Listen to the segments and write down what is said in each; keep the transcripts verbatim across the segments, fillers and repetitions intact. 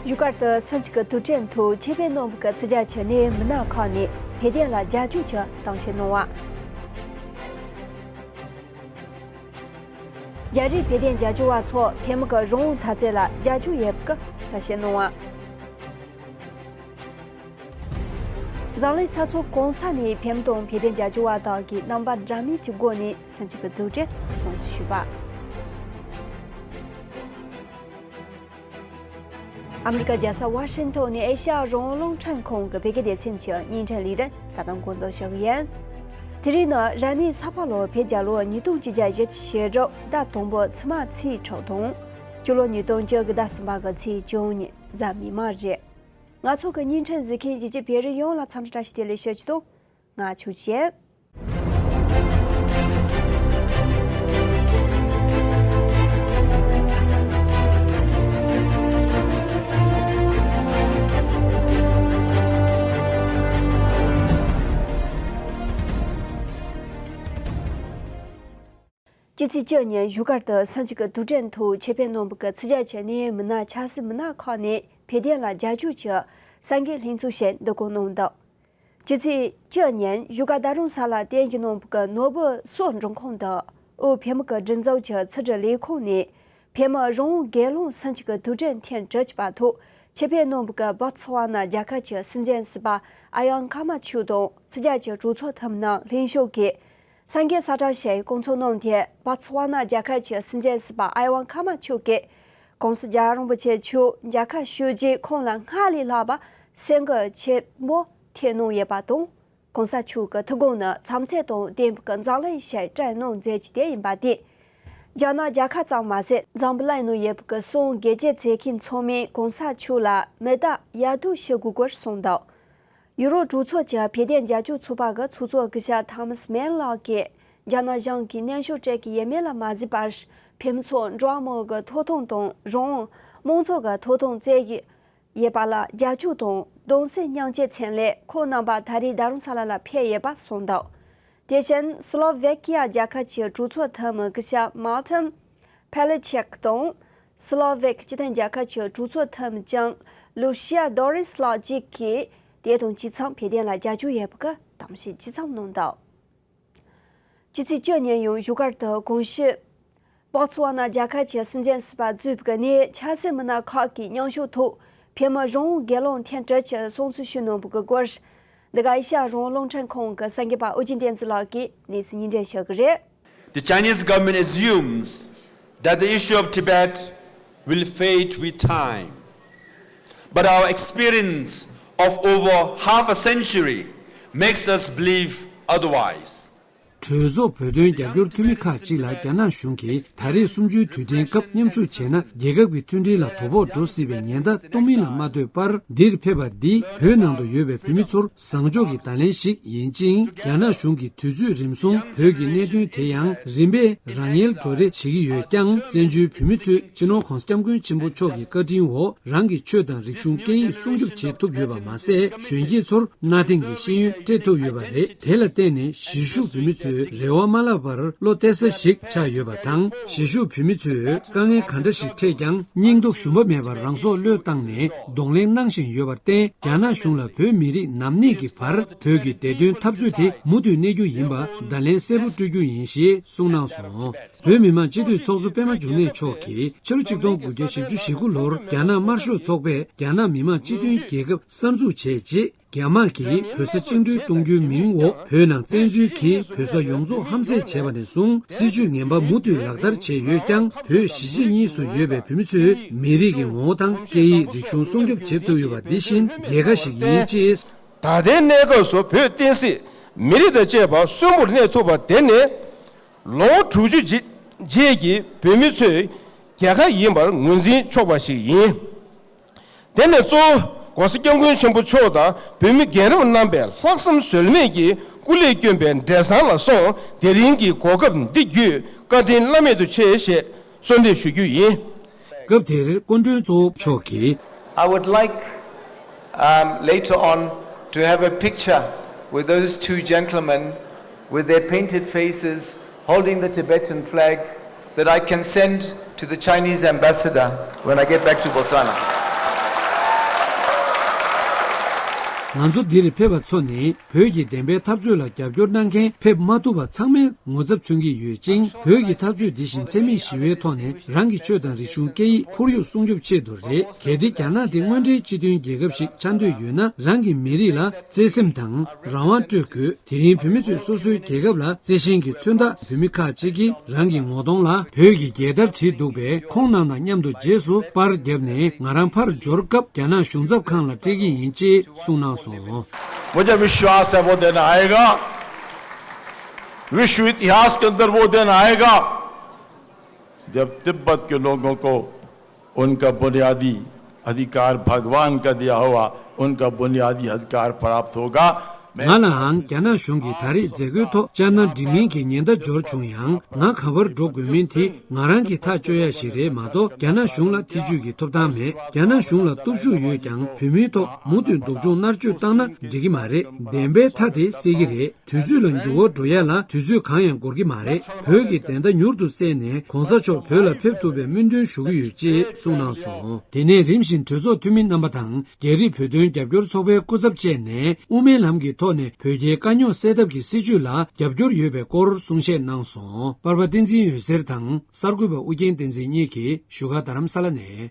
བཞུགས་སྒར་དུ་ས་འཇུག་གི་དུས་དྲན་ཐོག་ཆེད་ཕེབས་གནང་བའི་གི་ཚོད་ལྟ་བྱེད་ནས་མི་སྣ་ཁག་ནས་བོད་དོན་ལ་རྒྱབ་སྐྱོར་གྱི་གཏམ་བཤད་གནང་བ། རྒྱ་རིགས་བོད་དོན་རྒྱབ་སྐྱོར་བ་ཚོ་བོད་མི་གི་རང་དབང་འཐབ་རྩོད་ལ་རྒྱབ་སྐྱོར་ཡོད་པའི་གི་གསལ་བཤད་གནང་བ། འཛམ་གླིང་ས་ཕྱོགས་གང་ས་ནས་བོད་མི་དང་བོད་དོན་རྒྱབ་སྐྱོར་བ་དག་གིས་རྣམ་པ་འདྲ་མིན་གྱི་སྒོ་ནས་ས་འཇུག་གི་དུས་དྲན་སྲུང་བརྩི་ཞུས་པ། ཨ་མི་རི་ཀ་རྒྱལ་ས་ཝ་ཤིང་ཊོན་ནས་ཨེ་ཤ་ཡ་རང་དབང་རླུང་འཕྲིན་ཁང་གི་བོད་སྐད་སྡེ་ཚན་གྱི་བརྙན་འཕྲིན་ལས་རིམ་ད་དུང་འགོ་འཛུགས་ཞུ་གི་ཡིན། དེ་རིང་ནི་རབ་གནས་ས་ཕག་ལོ་བོད་རྒྱལ་ལོ་ཉིས་སྟོང་ཆིག་བརྒྱ་ཞེ་དྲུག་ཟླ་དང་པོ་ཚེས་མ་ཚེས་དྲུག་དང་། སྤྱི་ལོ་ཉིས་སྟོང་བཅོ་དགུ་ཟླ་གསུམ་པ་གི་ཚེས་བཅུ་གཉིས་གཟའ་མིག་དམར་རེད། ང་ཚོ་གི་བརྙན་འཕྲིན་གཟིགས་མཁན་གཞིས་བྱེས་བོད་རིགས་ཡོངས་ལ་འཚམས་འདྲི་བཀྲ་ཤིས་བདེ་ལེགས་ཞུ་རྒྱུ་དང་། ང་ཆོས་ཅན། སྤྱི་ཚེས་བཅུ་ཉིན་བཞུགས་སྒར་དུ་ས་འཇུག་གི་དུས་དྲན་ཐོག་ཆེད་ཕེབས་གནང་བའི་གི་ཚོད་ལྟ་བྱེད་ནས་མི་སྣ་ཆབ་སྲིད་མི་སྣ་ཁག་ནས་བོད་དོན་ལ་རྒྱབ་སྐྱོར་གྱི་གསར་འགོད་ལྷན་ཚོགས་ཤིག་འདུ་འགོད་གནང་འདུག་སྤྱི་ཚེས་བཅུ་ཉིན་བཞུགས་སྒར་རྡ་རམ་ས་ལར་རྟེན་གཞི་གནང་བའི་གི་ནོར་བུ་སོགས་མགྲོན་ཁང་དུ་དབུས་བོད་མི་གི་སྒྲིག་འཛུགས་ཀྱི་ཚོགས་སྒྲིག་ལས་ཁུངས་ནས་བོད་མི་རང་དབང་སྒེར་ལངས་ས་འཇུག་གི་དུས་དྲན་ཐེངས་དྲུག་ཅུ་པ་ཐོག་ཆེད་ཕེབས་གནང་བའི་གི་སྦོ་ཚ་ཝ་ན་རྒྱལ་ཁབ་ཀྱི་སྲིད་འཛིན་ཟུར་པ་ཨ་ཡང་ཁ་མ་ཆོས་དང་ཚོད་ལྟ་བྱེད་གྲོས་ཚོགས་འཐུས་མི་ནང་ལྷན་ཞུགས་ཀྱིས། གསར་འགོད་གསལ་བསྒྲགས་ཤིག་བསྐྱོན་ཚུལ་ནང་དེ་སྦོ་ཚ་ཝ་ན་རྒྱལ་ཁབ་ཀྱི་སྲིད་འཛིན་ཟུར་པ་ཨ་ཡ་ཝང་ཁ་མ་ཆོས་ཀྱིས་༸གོང་ས་༸རྒྱལ་བ་རིན་པོ་ཆེ་མཆོག་རྒྱལ་ཁ་ཤོར་རྗེས་ཁོང་ལ་སྔར་ལས་ལྷག་པ་སེམས་འགུལ་ཆེན་པོ་ཐེབས་གནང་ཡོད་པ་དང་། ༸གོང་ས་མཆོག་གི་ཐུགས་དགོངས་ནི་བྱམས་བརྩེ་དང་ལྡན་པའི་འཛམ་གླིང་ཞིག་བསྐྲུན་གནང་མཛད་རྒྱུ་དེ་ཡིན་པ་དེས། རྒྱ་ནག་རྒྱལ་ཁབ་ཙམ་མ་ཟད་འཛམ་བུ་གླིང་ནང་ཡོད་པའི་གསུང་དགེ་བཅུ་བརྩི་མཁན་ཚང་མས་༸གོང་ས་མཆོག་ལ་མེ་མདའ་ཡར་ཐོན་ཞུ་དགོས་སྐོར་གསུངས་འདུག་ཡུ་རོབ་གྲོས་ཚོགས་ཀྱི་བོད་དོན་རྒྱབ་སྐྱོར་ཚོགས་པ་གི་ཚོགས་གཙོ་སྐུ་ཞབས་ཐོ་མཱས་མན་ལགས་ཀྱིས་རྒྱ་ནག་གཞུང་གིས་མནན་ཤུགས་སྤྲད་ཀྱི་ཡོད་མེད་ལ་མ་གཟིགས་པར། བོད་མི་ཚོ་འགྲོ་བ་མིའི་ཐོབ་ཐང་དང་རང་དབང་། མང་གཙོ་གི་ཐོབ་ཐང་བརྩད་ཀྱི་ཡོད་པ་ལ་རྒྱབ་སྐྱོར་དང་གདུང་སེམས་མཉམ་སྐྱེད་མཚོན་སླད་ཁོང་རྣམ་པ་ད་རེས་རྡ་རམ་ས་ལ་ལ་ཕེབས་ཡོད་པ་གསུངས་འདུག་དེ་བཞིན་སི་ལོ་ཝེ་ཀི་ཡ་རྒྱལ་ཁབ་ཀྱི་གྲོས་ཚོགས་འཐུས་མི་སྐུ་ཞབས་མཱར་ཏིན་ཕེ་ལེ་ཆེག་དང་། སི་ལོ་ཝེག་སྤྱི་མཐུན་རྒྱལ་ཁབ་ཀྱི་གྲོས་ཚོགས་འཐུས་མི་ལྕམ་ལུ་ཤི་ཡ་དོ་རིས་ལགས་གཅིག་གིས་དེ་དང་ཇི་ཙམ་བོད་དོན་ལ་རྒྱབ་སྐྱོར་ཡོད་པ་གི་གཏམ་བཤད་ཇི་ཙམ་གནང་འདུག་སྤྱི་ཚེས་བཅུ་ཉིན་ཡང་བཞུགས་སྒར་དུ་གོང་ཞུས། སྦོ་ཚ་ཝ་ན་རྒྱལ་ཁབ་ཀྱི་སྲིད་འཛིན་ཟུར་པ་གཙོས་པའི་གནས་ཆབ་སྲིད་མི་སྣ་ཁག་གིས་མཉམ་ཞུགས་ཐོག་བོད་མི་རང་དབང་སྒེར་ལངས་ཐེངས་དྲུག་ཅུ་སྲུང་བརྩི་ཞུས་གནང་བའི་སྐོར། འདི་ག་ཨེ་ཤ་ཡ་རང་དབང་རླུང་འཕྲིན་ཁང་གི་གསར་འགོད་པ་ཨོ་རྒྱན་བསྟན་འཛིན་ལགས་ཀྱིས་གནས་ཚུལ་སྙན་སྒྲོན་ཞུ་གི་རེད། The Chinese government assumes that the issue of Tibet will fade with time. But our experience of over half a century makes us believe otherwise. གྲོས་ཚོགས་བོད་དོན་རྒྱབ་སྐྱོར་འཐུས་མི་ཁག་ཅིག་ལ་རྒྱ་ནག་གཞུང་གིས་ད་རེས་གསུམ་བཅུའི་དུས་དྲན་སྐབས་མཉམ་ཞུགས་བྱས་ན་རྒྱལ་ཁབ་ཀྱི་མཐུན་སྒྲིལ་ལ་དོ་ཕོག་འགྲོ་སྲིད་པའི་ཉེན་བརྡ་གཏོང་མིན་ལ་མ་ལྟོས་པར། འདིར་ཕེབས་པ་འདི་བོད་ནང་དུ་ཡོད་པའི་བོད་མི་ཚོར་བཟང་ཕྱོགས་ཀྱི་བརྡ་ལན་ཞིག་ཡིན་ཅིང་། རྒྱ་ནག་གཞུང་གིས་དུས་ཚོད་རིམ་སོང་བོད་ཀྱི་གནད་དོན་དེ་ཡང་རིམ་པས་རང་ཡལ་འགྲོ་རེ་བྱེད་ཀྱི་ཡོད་ཀྱང་། བཙན་བྱོལ་བོད་མི་ཚོས་སྤྱི་ནོར་༸གོང་ས་༸སྐྱབས་མགོན་ཆེན་པོ་མཆོག་གི་བཀའ་དྲིན་འོག་རང་གི་ཆོས་དང་རིག་གཞུང་སྐད་ཡིག་སྲུང་སྐྱོབ་བྱེད་ཐུབ་ཡོད་པ་མ་ཟད། གཞོན་སྐྱེས་ཚོར་གནའ་དེང་གི་ཤེས་ཡོན་སྤྲད་ཐུབ་ཡོད་པ་རེད། དེ་ལ་བརྟེན་ནས་གཞིས་བཞུགས་བོད་མི་ཚོས་རེ་བ་མ་བརླག་པར་བློ་གཏད་ས་ཞིག་ཆགས་ཡོད་པ་དང་། གཞིས་བཞུགས་བོད་མི་ཚོས་དཀའ་ངལ་ག་འདྲ་ཞིག་འཕྲད་ཀྱང་། སྙིང་སྟོབས་ཞུམ་པ་མེད་པར་རང་སྲོག་བློས་བཏང་ནས་གདོང་ལེན་གནང་བཞིན་ཡོད་པར་བརྟེན། རྒྱ་ནག་གཞུང་ལ་བོད་མི་རིགས་ནམ་གནས་ཀྱི་བར་བོད་ཀྱི་བདེ་དོན་འཐབ་རྩོད་དེ་མུ་མཐུད་གནས་རྒྱུ་ཡིན་པ་བརྡ་ལན་གསལ་པོ་སྤྲོད་རྒྱུ་ཡིན་ཞེས་གསུངས་གནང་སོང་། བོད་མི་མང་སྤྱི་འཐུས་ཚོགས་གཙོ་པད་མ་འབྱུང་གནས་མཆོག་གིས་ཕྱི་ལོ་ཆིག་སྟོང་དགུ་བརྒྱ་བཞི་བཅུ་ཞེ་དགུ་ལོར་རྒྱ་ནག་དམར་ཤོག་ཚོགས་པས་རྒྱ་ནག་མི་དམངས་སྤྱི་མཐུན་རྒྱལ་ཁབ་གསར་འཛུགས་བྱས་རྗེས། རྒྱ་དམག་གིས་བོད་ས་བཅིངས་འགྲོལ་གཏོང་རྒྱུའི་མིང་འོག་བོད་ནང་བཙན་འཛུལ་གྱིས་བོད་ས་ཡོངས་རྫོགས་ཧམ་བཟས་བྱས་པ་ནས་བཟུང་། སྲིད་བྱུས་ངན་པ་མུ་མཐུད་ལག་བསྟར་བྱས་ཡོད་ཀྱང་། བོད་གཞིས་བྱེས་གཉིས་སུ་ཡོད་པའི་བོད་མི་ཚོས་མི་རིགས་ཀྱི་ངོ་བོ་དང་སྐད་ཡིག་རིག་གཞུང་སྲུང་སྐྱོབ་བྱེད་ཐུབ་ཡོད་པ་འདི་བཞིན་རྒྱལ་ཁ་ཞིག་ཡིན་ཅེས། ད་ལྟའི་གནས་སྐབས་སུ་བོད་བསྟན་སྲིད་མི་རིགས་དང་བཅས་པ་གསོན་པོར་གནས་ཐུབ་པ་དེ་ནི། ལོ་ངོ་དྲུག་ཅུ་རྗེས་ཀྱི་བོད་མི་ཚོའི་རྒྱལ་ཁ་ཡིན་པར་ངོས་འཛིན་ཆོག་པ་ཞིག་ཡིན། དེ་ནས་གཙོ་བོ་༸གོང་ས་༸སྐྱབས་མགོན་ཆེན་པོ་མཆོག་དང་བོད་མི་རྒན་རབས་རྣམ་པས་ལྷག་བསམ་ཟོལ་མེད་ཀྱིས་སྐུ་ལས་བསྐྱོན་པའི་འབྲས་བཟང་ལ་སོགས། དེ་རིང་གི་གོ་སྐབས་འདི་བརྒྱུད་བཀའ་དྲིན་བླ་མེད་དུ་ཆེ་ཞེས་གསོལ་འདེབས་ཞུ་རྒྱུ་ཡིན། སྐབས་དེར་སྐུ་མགྲོན་གཙོ་བོ་མཆོག་གིས། I would like, um, later on to have a picture with those two gentlemen with their painted faces holding the Tibetan flag that I can send to the Chinese ambassador when I get back to Botswana. ང་ཚོ་འདིར་ཕེབས་པ་ཚོ་ནི་བོད་ཀྱི་བདེན་པའི་འཐབ་རྩོད་ལ་རྒྱབ་སྐྱོར་གནང་མཁན་ཕེབས་མ་ཐུབ་པ་ཚང་མའི་ངོ་ཚབ་མཚོན་གྱི་ཡོད་ཅིང་། བོད་ཀྱི་འཐབ་རྩོད་འདི་བཞིན་འཚེ་མེད་ཞི་བའི་ཐོག་ནས་རང་གི་ཆོས་དང་རིག་གཞུང་སྐད་ཡིག་ཁོར་ཡུག་སྲུང་སྐྱོབ་ཆེད་དུ་རེད། གལ་ཏེ་རྒྱ་ནག་འདི་དངོས་འབྲེལ་སྤྱི་མཐུན་རྒྱལ་ཁབ་ཞིག་ཆགས་འདོད་ཡོད་ན། རང་གི་མི་རིགས་ལ་བརྩེ་སེམས་དང་རང་དབང་སྤྲོད་དགོས། དེ་རིང་བོད་མི་ཚོས་སོ་སོའི་རྒྱལ་ཁབ་ལ་བརྩེ་ཞེན་གྱི་མཚོན་རྟགས། བོད་མི་ཁག་ཅིག་གིས་རང་གི་ངོ་གདོང་ལ་བོད་ཀྱི་རྒྱལ་དར་བྲིས་འདུག་པས། ཁོང་རྣམས་དང་མཉམ་དུ་རྗེས་སུ་པར་བརྒྱབ་ནས་ང་རང་ཕར་འབྱོར་སྐབས་རྒྱ་ནག་གཞུང་ཚབ་ཁང་ལ་སྤྲད་ཀྱི་ཡིན་ཅེས་གསུངས་གནང་སོང་། मुझे विश्वास है वो दिन आएगा। विश्व इतिहास के अंदर वो दिन आएगा जब तिब्बत के लोगों को उनका बुनियादी अधिकार, भगवान का दिया हुआ उनका बुनियादी अधिकार प्राप्त होगा। ང་ལའང་རྒྱ་ནག་གཞུང་གིས་ད་རེས་མཛད་སྒོའི་ཐོག་སྤྱན་སྔར་འགྲིག་མིན་གྱི་ཉེན་བརྡ་འབྱོར་བྱུང་ཡང་། ང་ག་པར་འགྲོ་དགོས་མིན་དེ་ང་རང་གིས་ཐག་གཅོད་ཡ་ཞིག་རེད་མ་གཏོགས། རྒྱ་ནག་གཞུང་ལ་ཐེ་བྱུས་ཀྱི་ཐོབ་ཐང་མེད། རྒྱ་ནག་གཞུང་ལ་སྟོབས་ཤུགས་ཡོད་ཀྱང་། བོད་མིའི་ཐོག་མུ་མཐུད་སྡུག་སྦྱོང་མནར་གཅོད་བཏང་ན་འགྲིག་གི་མ་རེད། བདེན་པའི་མཐའ་དེ་གསལ་གྱི་རེད། དུས་ཚོད་ལ་འགྱུར་བ་འགྲོ་ཡ་ལ་དུས་ཚོད་གང་ཡང་འགོར་གྱི་མ་རེད། བོད་ཀྱི་བདེན་མཐའ་མྱུར་དུ་གསལ་ནས་གོང་ས་མཆོག་བོད་ལ་ཕེབས་ཐུབ་པའི་སྨོན་འདུན་ཞུ་གི་ཡོད་ཅེས་གསུངས་གནང་སོང་། དེ་ནས་རིམ་བཞིན་གྲོས་ཚོགས་འཐུས་མི་རྣམ་པ་དང་། རྒྱ་རིགས་བོད་དོན་རྒྱབ་སྐྱོར་ཚོགས་པའི་སྐུ་ཚབ་བཅས་ནས་དབུ་མའི་ལམ་གྱི་ཐོག་ནས་བོད་རྒྱའི་དཀའ་རྙོག་སེལ་ཐབས་ཀྱི་སྲིད་བྱུས་ལ་རྒྱབ་སྐྱོར་ཡོད་པའི་སྐོར་གསུང་བཤད་གནང་སོང་། པར་པ་བསྟན་འཛིན་འོད་ཟེར་དང་གསར་འགོད་པ་ཨུ་རྒྱན་བསྟན་འཛིན་གཉིས་ཀྱིས་བཞུགས་སྒར་རྡ་རམ་ས་ལ་ནས།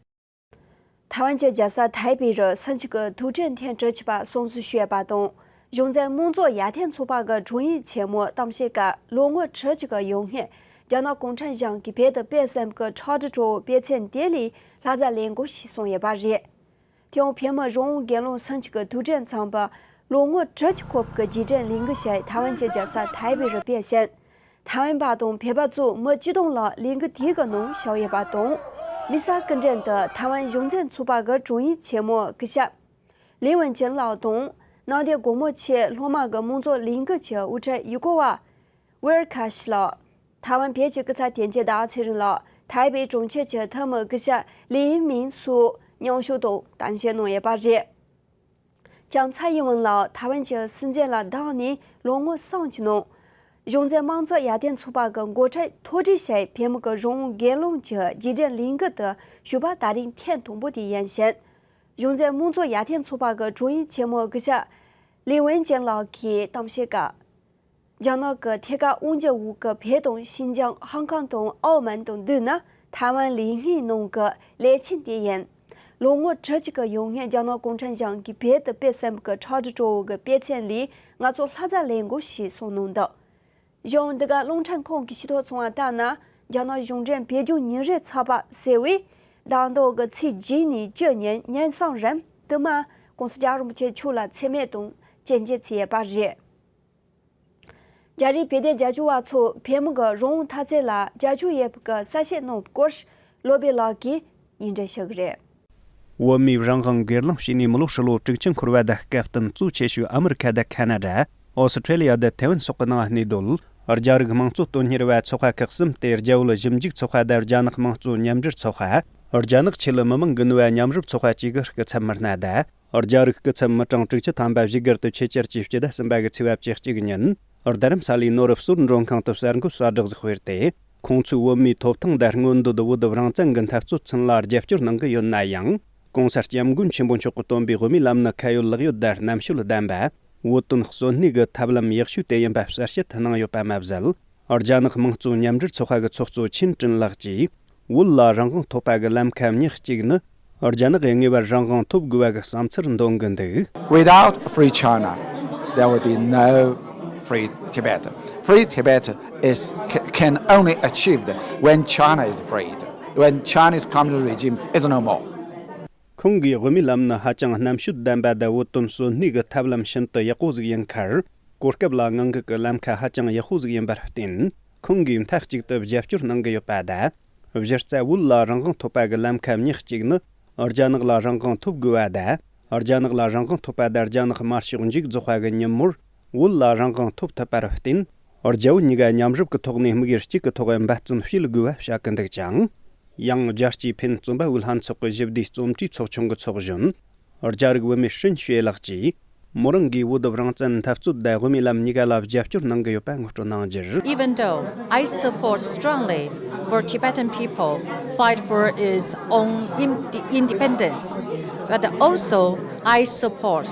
ཐའེ་ཝན་གྱི་རྒྱལ་ས་ཐའེ་པེ་རུ་སུན་ཅི་གི་དུས་དྲན་ཐེངས་དྲུག་ཅུ་པ་སྲུང་བརྩི་ཞུས་པ་དང་། གཞུང་འཛིན་དམངས་གཙོ་ཡར་ཐོན་ཚོགས་པ་གི་དྲུང་ཡིག་ཆེན་མོ་གཏམ་བཤད་སྐབས། ལོ་ངོ་དྲུག་ཅུ་གི་ཡོན་ཧན་རྒྱ་ནག་གུང་ཁྲན་གཞུང་གིས་བོད་དུ་སྤེལ་ཟིན་གྱི་ཁྲག་དྲི་བྲོ་བོའི་དཔེ་མཚོན་དེ་ལས་ལྷ་རྫ་ལས་འགུལ་ཞིག་སོང་ཡོད་པ་རེད། དེ་ཡང་བོད་མི་རང་དབང་སྒེར་ལངས་སུན་ཅི་གི་དུས་དྲན་ཚང་པ་ལོ་ངོ་དྲུག་ཅུ་འཁོར་བའི་རྗེས་དྲན་ལས་འགུལ་ཞིག་ཐའེ་ཝན་གྱི་རྒྱལ་ས་ཐའེ་པེ་རུ་སྤེལ་ཞིང་། ཐའེ་ཝན་པ་དང་བོད་པ་གཙོས་མི་སྤྱི་བཏང་ལ་ལས་འགུལ་དེའི་གི་ནང་ཞུགས་ཡོད་པ་དང་། དམིགས་བསལ་སྐུ་མགྲོན་དུ་ཐའེ་ཝན་གཞུང་འཛིན་ཚོགས་པ་གི་དྲུང་ཡིག་ཆེན་མོ་སྐུ་ཞབས་ལི་ཝུན་ཅིན་ལགས་དང་། གནམ་བདེ་སྒོ་མོ་ཆེའི་སློབ་མ་གི་དམངས་གཙོ་ལས་འགུལ་གྱི་དབུ་ཁྲིད་ཡུ་གོ་བ་ཝེར་ཁ་ཤི་ལགས། ཐའེ་ཝན་བོད་ཀྱི་སྐུ་ཚབ་དོན་གཅོད་ཟླ་བ་ཚེ་རིང་ལགས། ཐའེ་པེ་གྲོང་ཁྱེར་གྱི་འཐུས་མི་སྐུ་ཞབས་ལི་ཡིན་མིན་སོགས་མཉམ་ཞུགས་དང་གཏམ་བཤད་གནང་ཡོད་པ་རེད། ལྕམ་ཚའེ་ཡིན་ཝུན་ལགས་ཐའེ་ཝན་གྱི་སྲིད་འཛིན་ལ་བདམས་ནས་ལོ་ངོ་གསུམ་གྱི་ནང་། གཞུང་འཛིན་དམངས་གཙོ་ཡར་ཐོན་ཚོགས་པ་གི་འགོ་ཁྲིད་མཐོ་གྲས་ཞིག་བོད་མི་གི་རང་དབང་སྒེར་ལངས་ཀྱི་རྗེས་དྲན་ལས་འགུལ་དུ་ཞུགས་པ་ད་རིང་ཐེངས་དང་པོ་དེ་ཡིན་ཞིང་། གཞུང་འཛིན་དམངས་གཙོ་ཡར་ཐོན་ཚོགས་པ་གི་དྲུང་ཡིག་ཆེན་མོ་སྐུ་ཞབས་ལི་ཝུན་ཅིན་ལགས་ཀྱིས་གཏམ་བཤད་སྐབས། རྒྱ་ནག་གི་ཐད་ཀར་དབང་སྒྱུར་འོག་གི་བོད་དང་ཤིན་ཅང་། ཧོང་ཀོང་དང་ཨའོ་མོན་དང་བསྡུར་ན་ཐའེ་ཝན་ལུང་ཁུལ་ནང་གི་ལེ་ཚན་དེ་ཡིན། ལོ་ངོ་དྲུག་ཅུ་གི་ཡོན་ཧན་རྒྱ་ནག་གུང་ཁྲན་གཞུང་གིས་བོད་དུ་སྤེལ་ཟིན་པའི་ཁྲག་དྲི་བྲོ་བོ་གི་དཔེ་མཚོན་ལས་ང་ཚོ་ལྷ་རྫ་ལས་འགུལ་ཞེས་གསུངས་གནང་འདུག་གཞུང་འདི་ག་རླུང་འཕྲིན་ཁང་གི་ཤེས་རྟོགས་སོང་བ་ལྟར་ན། རྒྱ་ནག་གཞུང་འབྲེལ་བོད་ལྗོངས་ཉིན་རེའི་ཚགས་པར་ཟེར་བས། ཟླ་མདོ་གི་ཚེས་བརྒྱད་ནས་བཅུ་ཉིན་ཉིན་གསུམ་རིང་དུ་མ་༸གོང་ས་༸སྐྱབས་མགོན་ཆེན་པོ་མཆོག་ལ་མཚན་སྨད་དང་སྤྱན་འབྱེད་བྱས་ཡོད་པ་རེད། རྒྱ་རིགས་བོད་དོན་རྒྱབ་སྐྱོར་བ་ཚོ་བོད་མི་གི་རང་དབང་འཐབ་རྩོད་ལ་རྒྱབ་སྐྱོར་ཡོད་པའི་གསལ་བཤད་གནང་བའི་སྐོར་བློ་བྷེ་ལགས་ཀྱིས་སྙན་སྒྲོན་ཞུ་གི་རེད། བོད་མིའི་རང་དབང་སྒེར་ལངས་བྱས་ནས་མི་ལོ་ཧྲིལ་བོ་དྲུག་ཅུ་འཁོར་བ་དང་སྐབས་བསྟུན་གཙོ་ཆེ་ཤོས་ཨ་མི་རི་ཁ་དང་ཁ་ན་ཌ། ཨོ་སི་ཁྲེ་ལི་ཡ་དང་ཐེ་ཝན་སོགས་ཀྱི་ནང་གནས་སྡོད་རྒྱ་རིགས་དམངས་གཙོ་དོན་གཉེར་བ་ཚོགས་པ་ཁག་གསུམ་སྟེ། རྒྱ་བོད་ཞིབ་འཇུག་ཚོགས་པ་དང་རྒྱ་ནག་དམངས་གཙོ་མཉམ་འབྲེལ་ཚོགས་པ། རྒྱ་ནག་ཆོས་ལུགས་མི་མང་གི་ནུས་པ་མཉམ་རུབ་ཚོགས་པ་བཅས་ཀྱི་སྐུ་ཚབ་མི་སྣ་དང་། རྒྱ་རིགས་སྐུ་ཚབ་མི་གྲངས་དྲུག་ཅུ་ཐམ་པ་བཞུགས་སྒར་དུ་ཆེད་བཅར་གྱིས་སྤྱི་ཟླ་གསུམ་པ་གི་ཚེས་པ་བཅུ་གཅིག་ཉིན་རྡ་རམ་ས་ལའི་ནོར་བུ་ཟུར་མགྲོན་ཁང་དུ་གསར་འགོད་གསལ་བསྒྲགས་ཤིག་སྤེལ་ཏེ། ཁོང་ཚོས་བོད་མིའི་ཐོབ་ཐང་དང་དངོས་འདོད་བོད་རང་བཙན་གྱི་འཐབ་རྩོད་ཚུན་ལ་རྒྱབ་སྐྱོར་གནང་གི་ཡོད་ན་ཡང་། ༸གོང་ས་༸སྐྱབས་མགོན་ཆེན་པོ་མཆོག་གིས་སྟོན་པའི་བོད་མིའི་ལམ་ནི་ཁ་ཡོད་ལག་ཡོད་དང་རྣམ་དཔྱོད་ལྡན་པ། བོད་དོན་གཙོ་གནད་ཀྱི་ཐབས་ལམ་ཡག་ཤོས་དེ་ཡིན་པ་གསལ་བཤད་གནང་ཡོད་པ་མ་ཟད། རྒྱ་ནག་དམངས་གཙོ་མཉམ་འབྲེལ་ཚོགས་པ་གི་ཚོགས་གཙོ་ཆིན་ཀྲིན་ལགས་ཀྱིས། བོད་ལ་རང་དབང་ཐོབ་པ་གི་ལམ་ཁ་ཉག་གཅིག་ནི། རྒྱ་ནག་གིས་ངེས་པར་རང་དབང་ཐོབ་དགོས་པ་གི་བསམ་ཚུལ་འདོན་གི་འདུག Without free China, there will be no free Tibet. Free Tibet is, ca- can only achieved when China is freed, when Chinese communist regime is no more. ཁོང་གིས་བོད་མིའི་ལམ་ནི་ཧ་ཅང་རྣམ་དཔྱོད་ལྡན་པ་དང་། བོད་དོན་གཙོ་གནད་ཀྱི་ཐབས་ལམ་ཤིན་ཏུ་ཡག་པོ་ཟིག་ཡིན་ཁར། གོ་སྐབས་ལ་ངང་གི་ཀྱི་ལམ་ཁ་ཧ་ཅང་ཡག་པོ་ཟིག་ཡིན་པར་བརྟེན། ཁོང་གིས་མཐའ་གཅིག་ཏུ་རྒྱབ་སྐྱོར་གནང་གི་ཡོད་པ་དང་། གཞི་རྩ་བོད་ལ་རང་དབང་ཐོབ་པ་གི་ལམ་ཁ་ཉག་གཅིག་ནི། རྒྱ་ནག་ལ་རང་དབང་ཐོབ་དགོས་པ་དང་། རྒྱ་ནག་ལ་རང་དབང་ཐོབ་པ་དང་རྒྱ་ནག་དམར་ཤོག་མཇུག་རྫོགས་པ་གི་ཉིན་མོར། བོད་ལ་རང་དབང་ཐོབ་ཐུབ་པར་བརྟེན། རྒྱ་བོད་གཉིས་ཀ་མཉམ་རུབ་ཀྱི་ཐོག་ནས་དམིགས་ཡུལ་གཅིག་གི་ཐོག་འབད་བརྩོན་བྱེད་དགོས་པ་བཤད་ཀྱི་འདུག་ཅིང་། ཡང་རྒྱལ་སྤྱིའི་ཕན་བརྩོན་པ་བོད་ལྷན་ཚོགས་ཀྱི་ཞི་བདེའི་རྩོམ་སྒྲིག་ཚོགས་ཆུང་གི་ཚོགས་གཞོན། རྒྱ་རིགས་བུད་མེད་ཧྲིན་ཞུའེ་ལགས་ཀྱིས། མོ་རང་གིས་བོད་དུ་རང་བཙན་འཐབ་རྩོད་དང་བོད་མིའི་ལམ་གཉིས་ཀ་ལ་རྒྱབ་སྐྱོར་གནང་གི་ཡོད་པ་ངོ་སྤྲོད་གནང་རྒྱུར། Even though I support strongly for Tibetan people fight for its own in- independence, but also I support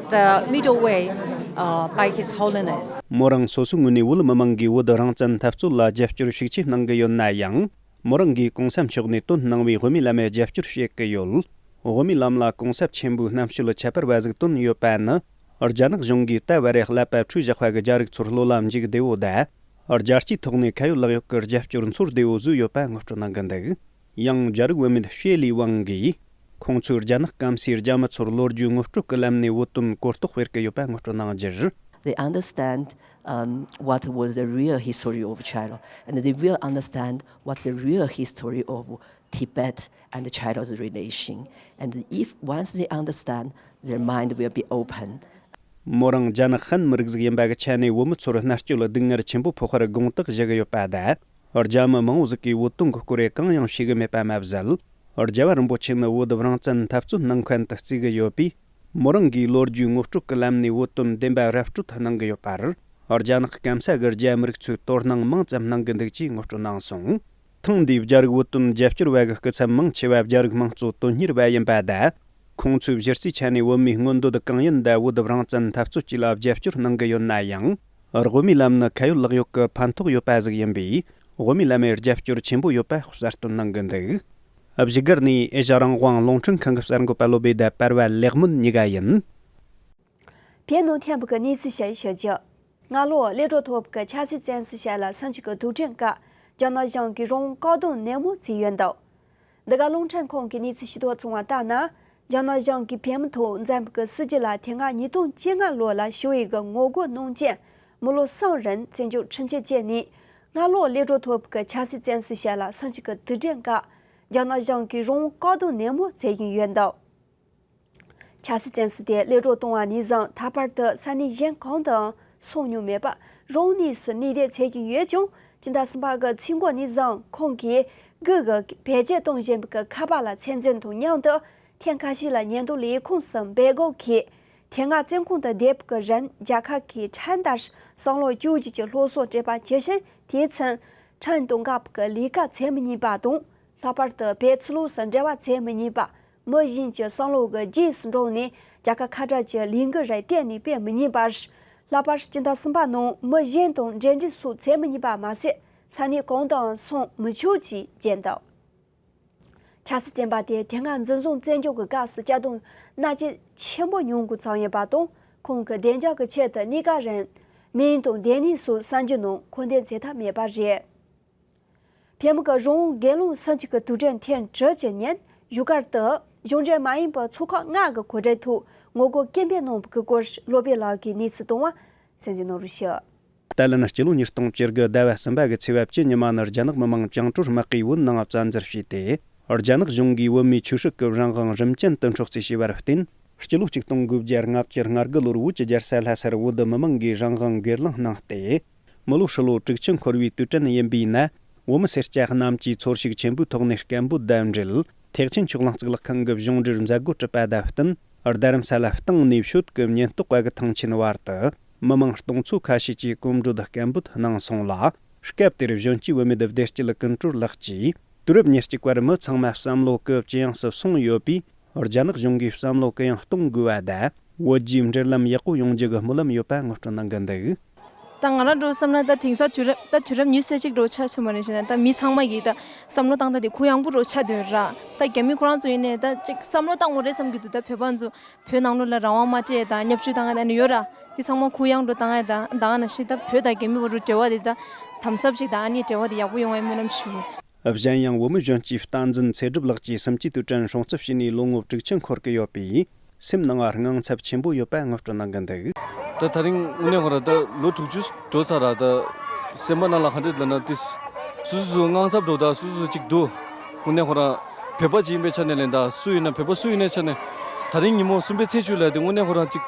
The middle way, uh, by His Holiness. མོ་རང་སོ་སོའི་ངོས་ནས་བོད་མི་མང་གིས་བོད་རང་བཙན་འཐབ་རྩོད་ལ་རྒྱབ་སྐྱོར་ཤུགས་ཆེ་གནང་གི་ཡོད་ན་ཡང་། མོ་རང་གིས་གོང་ས་མཆོག་ནས་བཏོན་གནང་བའི་དབུ་མའི་ལམ་ལ་རྒྱབ་སྐྱོར་བྱེད་ཀྱི་ཡོད། དབུ་མའི་ལམ་ལ་གོང་ས་ཆེན་པོའི་རྣམ་དཔྱོད་ཁྱད་པར་བ་ཟིག་བཏོན་ཡོད་པ་ནི། རྒྱ་ནག་གཞུང་གིས་ད་བར་ཀླད་པ་འཁྲུག་བཞག་པ་གི་རྒྱ་རིགས་ཚོར་བློ་ལ་འཇུག་བདེ་བོ་དང་། རྒྱལ་སྤྱིའི་ཐོག་ནས་ཁ་ཡོད་ལག་ཡོད་ཀྱི་རྒྱབ་སྐྱོར་ཚོར་བདེ་བོ་བཟོས་ཡོད་པ་ངོ་སྤྲོད་གནང་གི་འདུག། ཡང་རྒྱ་རིགས་བུད་མེད་ཤེ་ལི་ཝང་གིས། ཁོང་ཚོས་རྒྱ་ནག་སྐམ་སའི་རྒྱ་མི་ཚོར་ལོ་རྒྱུས་ངོ་སྤྲོད་ཀྱི་ལམ་ནས་བོད་དོན་གོ་རྟོགས་སྤེལ་གྱི་ཡོད་པ་ངོ་སྤྲོད་གནང་རྒྱུར། They understand, um, what was the real history of China, and they will understand what's the real history of Tibet and China's relation. And if once they understand, their mind will be open. མོ་རང་རྒྱ་ནག་ཧན་མི་རིགས་ཟིག་ཡིན་པ་གི་ཆ་ནས་བོད་མི་ཚོར་མནར་གཅོད་ལ་སྡུག་བསྔལ་ཆེན་པོ་ཕོག་པར་དགོངས་དག་ཞུ་གི་ཡོད་པ་དང་། རྒྱ་མི་མང་བོ་ཟིག་གིས་བོད་དོན་གྱི་སྐོར་རེ་གང་ཡང་ཤེས་གི་མེད་པ་མ་ཟད། རྒྱལ་བ་རིན་པོ་ཆེ་ནི་བོད་རང་བཙན་འཐབ་རྩོད་གནང་མཁན་དུ་བརྩི་གི་ཡོད་པས། མོ་རང་གིས་ལོ་རྒྱུས་ངོ་སྤྲོད་ཀྱི་ལམ་ནས་བོད་དོན་བདེན་པ་ར་སྤྲོད་གནང་གི་ཡོད་པར། རྒྱ་ནག་སྐམ་ས་གི་རྒྱ་མི་རིགས་ཚོས་དོ་སྣང་མང་ཙམ་གནང་གི་འདུག་ཅེས་ངོ་སྤྲོད་གནང་སོང་། ཐེངས་འདིའི་རྒྱ་རིགས་བོད་དོན་རྒྱབ་སྐྱོར་བ་གི་སྐུ་ཚབ་མང་ཆེ་བ་རྒྱ་རིགས་དམངས་གཙོ་དོན་གཉེར་བ་ཡིན་པ་དང་། ཁོང་ཚོས་གཞི་རྩའི་ཆ་ནས་བོད་མིའི་མངོན་འདོད་གང་ཡིན་དང་བོད་རང་བཙན་འཐབ་རྩོད་བཅས་ལ་རྒྱབ་སྐྱོར་གནང་གི་ཡོད་ན་ཡང་། དབུ་མའི་ལམ་ནི་ཁ་ཡོད་ལག་ཡོད་ཀྱི་ཕན་ཐོགས་ཡོད་པ་ཟིག་ཡིན་པས། དབུ་མའི་ལམ་མི་རྒྱབ་སྐྱོར་ཆེན་པོ་ཡོད་པ་གསལ་སྟོན་གནང་གི་འདུག། བཞུགས་སྒར་ནས་ཨེ་ཤ་རང་དབང་རླུང་འཕྲིན་ཁང་གི་གསར་འགོད་པ་བློ་བྷེ་དང་པར་བ་ལེགས་སྨོན་གཉིས་ཀ་ཡིན། བོད་ནང་ཐེངས་པོ་གི་གནས་ཚུལ་ཞིག་ཞུ་རྒྱུ། སྔ་ལོ་སླེ་གྲོ་ཐོབ་ཀྱི་ཆབ་སྲིད་བཙོན་སུ་བྱས་ལ་སུམ་ཅུ་གི་དུས་དྲན་སྐབས་རྒྱ་ནག་གཞུང་གིས་རང་དབང་བཀག་སྡོམ་ནན་མོ་བྱས་ཡོད་འདུག། འདི་ག་རླུང་འཕྲིན་ཁང་གི་གནས་ཚུལ་ཤེས་རྟོགས་བྱུང་བ་ལྟར་ན། རྒྱ་ནག་གཞུང་གིས་བོད་མི་ཐོག་འཛིན་པའི་སྲིད་ཇུས་ལ་དེ་སྔ་ཉིས་སྟོང་བཅོ་ལྔ་ལོ་ལ་ཞི་བའི་གི་ངོ་རྒོལ་གནང་རྐྱེན་མི་ལོ་གསུམ་རིང་བཙོན་འཇུག་ཁྲིམས་ཆད་བཅད་ནས། སྔ་ལོ་སླེ་གྲོ་ཐོབ་ཀྱི་ཆབ་སྲིད་བཙོན་སུ་བྱས་ལ་སུམ་ཅུ་གི་དུས་དྲན་སྐབས་རྒྱ་ནག་གཞུང་གིས་རང་དབང་བཀག་སྡོམ་ནན་མོ་བྱེད་བཞིན་ཡོད་འདུག། ཆབ་སྲིད་བཙོན་སུ་དེ་སླེ་གྲོ་གཏོང་བ་ནས་བཟུང་ད་བར་དུ་ས་གནས་གཞན་གང་དུའང་སོང་མྱོང་མེད་པར་རང་གནས་སུ་གནས་སྡོད་བྱེད་ཀྱིན་ཡོད་ཀྱང་། སྤྱི་ཟླ་གསུམ་པ་གི་ཚེས་འགོ་ནས་བཟུང་ཁོང་གིས་སྒུག་གི་བེད་སྤྱོད་གཏོང་བཞིན་པའི་ཁ་པར་ལ་ཚོད་འཛིན་དང་མཉམ་དུ་ཐེངས་ཁ་ཤས་ལ་ཉེན་རྟོག་ལས་ཁུངས་སུ་འབོད་འགུག་གིས། དེ་སྔ་བཙོན་ཁང་དུ་བསྡད་པའི་རིང་རྒྱལ་ཁབ་ཀྱི་ཁྲིམས་ལྟར་བསམ་བློ་བཅོས་བསྒྱུར་གྱི་སློབ་གསོ་སྤྲད་པ་ཇི་བཞིན་དེའི་མཚན་ཁྲིམས་དང་འགལ་བའི་ལས་ཀ་བྱེད་མི་ཉན་པ་དང་། ལྷག་པར་དུ་བོད་ཕྱི་ལོགས་སུ་འབྲེལ་བ་བྱེད་མི་ཉན་པ། མི་གཞན་གྱི་བསམ་བློ་གི་རྗེས་སུ་འབྲངས་ནས་རྒྱལ་ཁབ་ཁ་བྲལ་གྱི་ལས་འགུལ་རེ་གཏན་ནས་སྤེལ་མི་ཉན་པར། ལྷག་པར་སྤྱི་ཟླ་གསུམ་པ་ནང་མི་གཞན་དང་འབྲེལ་འདྲིས་སོགས་བྱེད་མི་ཉན་པ་མ་ཟད། ས་གནས་གང་དུའང་སོང་མི་ཆོག་ཅེས་བརྗོད་འདུག། ཆབ་སྲིད་བཙོན་པ་དེ་དེ་སྔ་འཛིན་བཟུང་བཙོན་འཇུག་གི་སྐབས་སུ་གཅར་རྡུང་མནར་གཅོད་ཆེན་པོ་མྱོང་དགོས་ཚུལ་ཡོད་པ་དང་། ཁོང་གི་བདེ་འཇགས་ཀྱི་ཆེད་དུ་གནས་སྐབས་རིང་སྨན་དང་སྡོད་གནས་སོགས་གསར་འགྱུར་ནང་མཁོ་འདོན་བྱེད་ཐབས་མེད་པ་རེད། བོད་མི་གི་རང་དབང་སྒེར་ལངས་སུམ་ཅུ་གི་དུས་དྲན་ཐེངས་དྲུག་ཅུ་ཉིན་བཞུགས་སྒར་དུ་གཞུང་འབྲེལ་མ་ཡིན་པའི་ཚོགས་ཁག་ལྔ་གི་གོ་སྒྲིག་ཐོག་ངོ་རྒོལ་སྐད་འབོད་གནང་བའི་སྐོར་བློ་བྷེ་ལགས་ཀྱིས་གནས་ཚུལ་བཏང་བ་གསན་གཟིགས་གནང་རོགས་ཞུ། ཏཱ་ལན་སྤྱི་ལོ་ཉིས་སྟོང་བཅུ་དགུ་ཟླ་བ་གསུམ་པ་གི་ཚེས་པ་བཅུ་ཉི་མ་ནི་རྒྱ་ནག་མི་དམངས་བཅིངས་འགྲོལ་དམག་གིས་བོད་ནང་བཙན་འཛུལ་བྱས་ཏེ། རྒྱ་ནག་གཞུང་གིས་བོད་མིའི་ཆོས་སྲིད་ཀྱི་རང་དབང་རིམ་ཅན་དུ་འཕྲོག་རྩིས་བྱས་པར་བརྟེན། སྤྱི་ལོ་ཆིག་སྟོང་དགུ་བརྒྱ་ལྔ་བཅུ་ང་དགུ་ལོར་བོད་ཀྱི་རྒྱལ་ས་ལྷ་སར་བོད་མི་མང་གིས་རང་དབང་སྒེར་ལངས་གནང་སྟེ། མི་ལོ་ཧྲིལ་བོ་དྲུག་ཅུ་འཁོར་བའི་དུས་དྲན་ཡིན་པས་ན། བོད་མི་སེར་སྐྱ་རྣམས་ཀྱིས་ཚོར་ཤུགས་ཆེན་པོའི་ཐོག་ནས་སྐད་འབོད་དང་འབྲེལ། ཐེག་ཆེན་ཆོས་གླིང་གཙུག་ལག་ཁང་གི་གཞུང་འབྲེལ་མཛད་སྒོ་གྲུབ་པ་དང་བསྟུན། རྡ་རམ་ས་ལ་སྟེང་ནས་ཤོད་ཀྱི་ཉེན་རྟོག་པ་གི་ཐང་ཆེན་བར་དུ། མི་མང་སྟོང་ཚོ་ཁ་ཤས་ཀྱིས་གོམ་བགྲོད་སྐད་འབོད་གནང་སོང་ལ། སྐབས་དེར་གཞོན་སྐྱེས་བུད་མེད་བདེ་སྐྱིད་ཀུན་གྲོལ་ལགས་ཀྱིས། དུས་རབས་ཉེར་གཅིག་པར་མི་ཚང་མ་བསམ་བློ་གི་ཇེ་ཡངས་སུ་སོང་ཡོད་པས། རྒྱ་ནག་གཞུང་གིས་བསམ་བློ་གུ་ཡངས་གཏོང་དགོས་པ་དང་། བོད་རྒྱའི་འབྲེལ་ལམ་ཡག་པོ་ཡོང་རྒྱུ་གི་སྨོན་ལམ་ཡོད་པ་ངོ་སྤྲོད་གནང་གི་འདུག། ད་ང་རང་འགྲོ་བསམ་ན་ད་དེང་སང་དུས་རབས་ད་དུས་རབས་ཉི་ཤུ་རྩ་གཅིག་འགྲོ་ཆགས་སོང་བ་རེད་ཤེ་ན། ད་མི་ཚང་མ་གིས་ད་བསམ་བློ་བཏང་ད་དེ་གུ་ཡངས་པོ་འགྲོ་ཆགས་དོན་ར། ད་རྒྱ་མི་ཁོ་རང་ཚོ་ཡིན་ནའི་ད་ཅིག་བསམ་བློ་བཏང་དགོས་རེད་བསམ་གྱི་འདུག། ད་བོད་པ་ཚོ་བོད་ནང་ལོགས་ལ་རང་དབང་མ་སྤྲད་ད་བརྙས་བཅོས་བཏང་ཡ་ད་ནི་ཡོད་ར། དེ་ཚང་མ་གུ་ཡངས་འགྲོ་བཏང་ཡ་ད་ད་ང་ན་ཤི་ད་བོད་དང་རྒྱ་མི་བར་དུ་འབྲེལ་བ་དེ་ད་དམ་ཟབ་ཅིག་ད་ཨ་ནི་འབྲེལ་བ་དེ་ཡག་པོ་ཡོང་བའི་སྨོན་ལམ་ཞུ། གཞན་ཡང་བོད་མི་གཞོན་སྐྱེས་བསྟན་འཛིན་ཚེ་སྒྲུབ་ལགས་ཀྱིས་སུམ་ཅུའི་དུས་དྲན་སྲུང་བརྩི་བྱས་ནས་ལོ་ངོ་དྲུག་ཅུ་འཁོར་གྱི་ཡོད་པས། སེམས་ནང་དངངས་འཚབ་ཆེན་པོ་ཡོད་པ་ངོ་སྤྲོད་གནང་གི་འདུག། ད་ད་རིང་དངོས་གནས་ཁོ་ར་ད་ལོ་དྲུག་ཅུ་འགྲོ་ཚར་ར། ད་སེམས་པ་ནང་ལ་ག་འདྲ་ལབ་ན་ཏིས་སུ་སུ་སུ་དངངས་འཚབ་འགྲོ་ད་སུ་སུ་སུ་ཅིག་འདུག། དངོས་གནས་ཁོ་ར་བོད་པ་ཅིག་ཡིན་པའི་ཆ་ནས་ལན་ད་སུ་ཡིན་ན་བོད་པ་སུ་ཡིན་ནའི་ཆ་ནས་ད་རིང་ཉིན་མོ་གསུམ་པའི་ཚེས་བཅུ་ལ་དེ་དངོས་གནས་ཁོ་ར་ཅིག་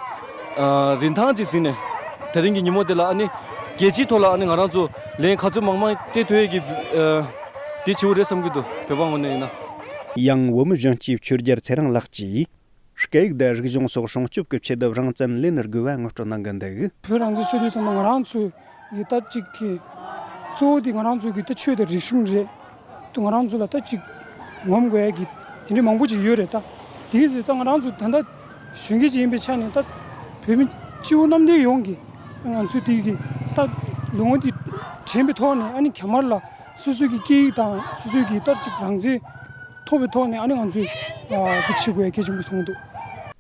ཨ་རིན་ཐང་ཅིག་ཟིན་ནས་ད་རིང་གི་ཉིན་མོ་དེ་ལ་ཨ་ནི་རྒྱལ་སྤྱིའི་ཐོག་ལ་ཨ་ནི་ང་རང་ཚོ་ལན་ག་ཚོད་མང་མང་སྤྲད་ཐུབ་ཡས་ཀྱི་ཨ་དེ་བྱེད་དགོས་རེད་བསམ་གྱི་འདུག། བོད་པ་ངོས་ནས་ཡིན་ན། ཡང་བོད་མི་གཞོན་སྐྱེས་ཆོས་རྒྱལ་ཚེ་རིང་ལགས་ཀྱིས། སྐད་ཡིག་དང་རིག་གཞུང་སོགས་སྲུང་སྐྱོབ་ཀྱི་ཆེད་དུ་རང་བཙན་ལེན་དགོས་པ་ངོ་སྤྲོད་གནང་གི་འདུག། བོད་རང་བཙན་ཆེད་དུ་བསམ་ན་ང་རང་ཚོའི་ད་ཅིག་གི་གཙོ་བོ་དེ་ང་རང་ཚོའི་གི་ད་ཆོས་དང་རིག་གཞུང་རེད། ད་ང་རང་ཚོ་ལ་ད་ཅིག་ངོམ་དགོས་ཡ་གི་དེ་འདྲ་མང་པོ་ཅིག་ཡོད་རེད། ད་དེ་ཚོ་ད་ང་རང་ཚོ་ད་ལྟ་གཞོན་སྐྱེས་ཅིག་ཡིན་པའི་ཆ་ནས་ད་ བོད་མི་སྤྱི་བོ་གནམ་བསྟན་ཡོངས་ཀྱིས་ང་ཚོའི་དེ་གི་ད་ལོ་ངོ་འདི་དྲན་པའི་ཐོག་ནས། ཨ་ནི་ག་མར་ལ་སོ་སོའི་གི་སྐད་ཡིག་དང་སོ་སོའི་གི་ད་ཅིག་རང་བཙན་ཐོབ་པའི་ཐོག་ནས། ཨ་ནི་ང་ཚོས་ཨ་འདི་བྱེད་དགོས་ཡ་གལ་ཆེན་པོ་མཐོང་གི་འདུག།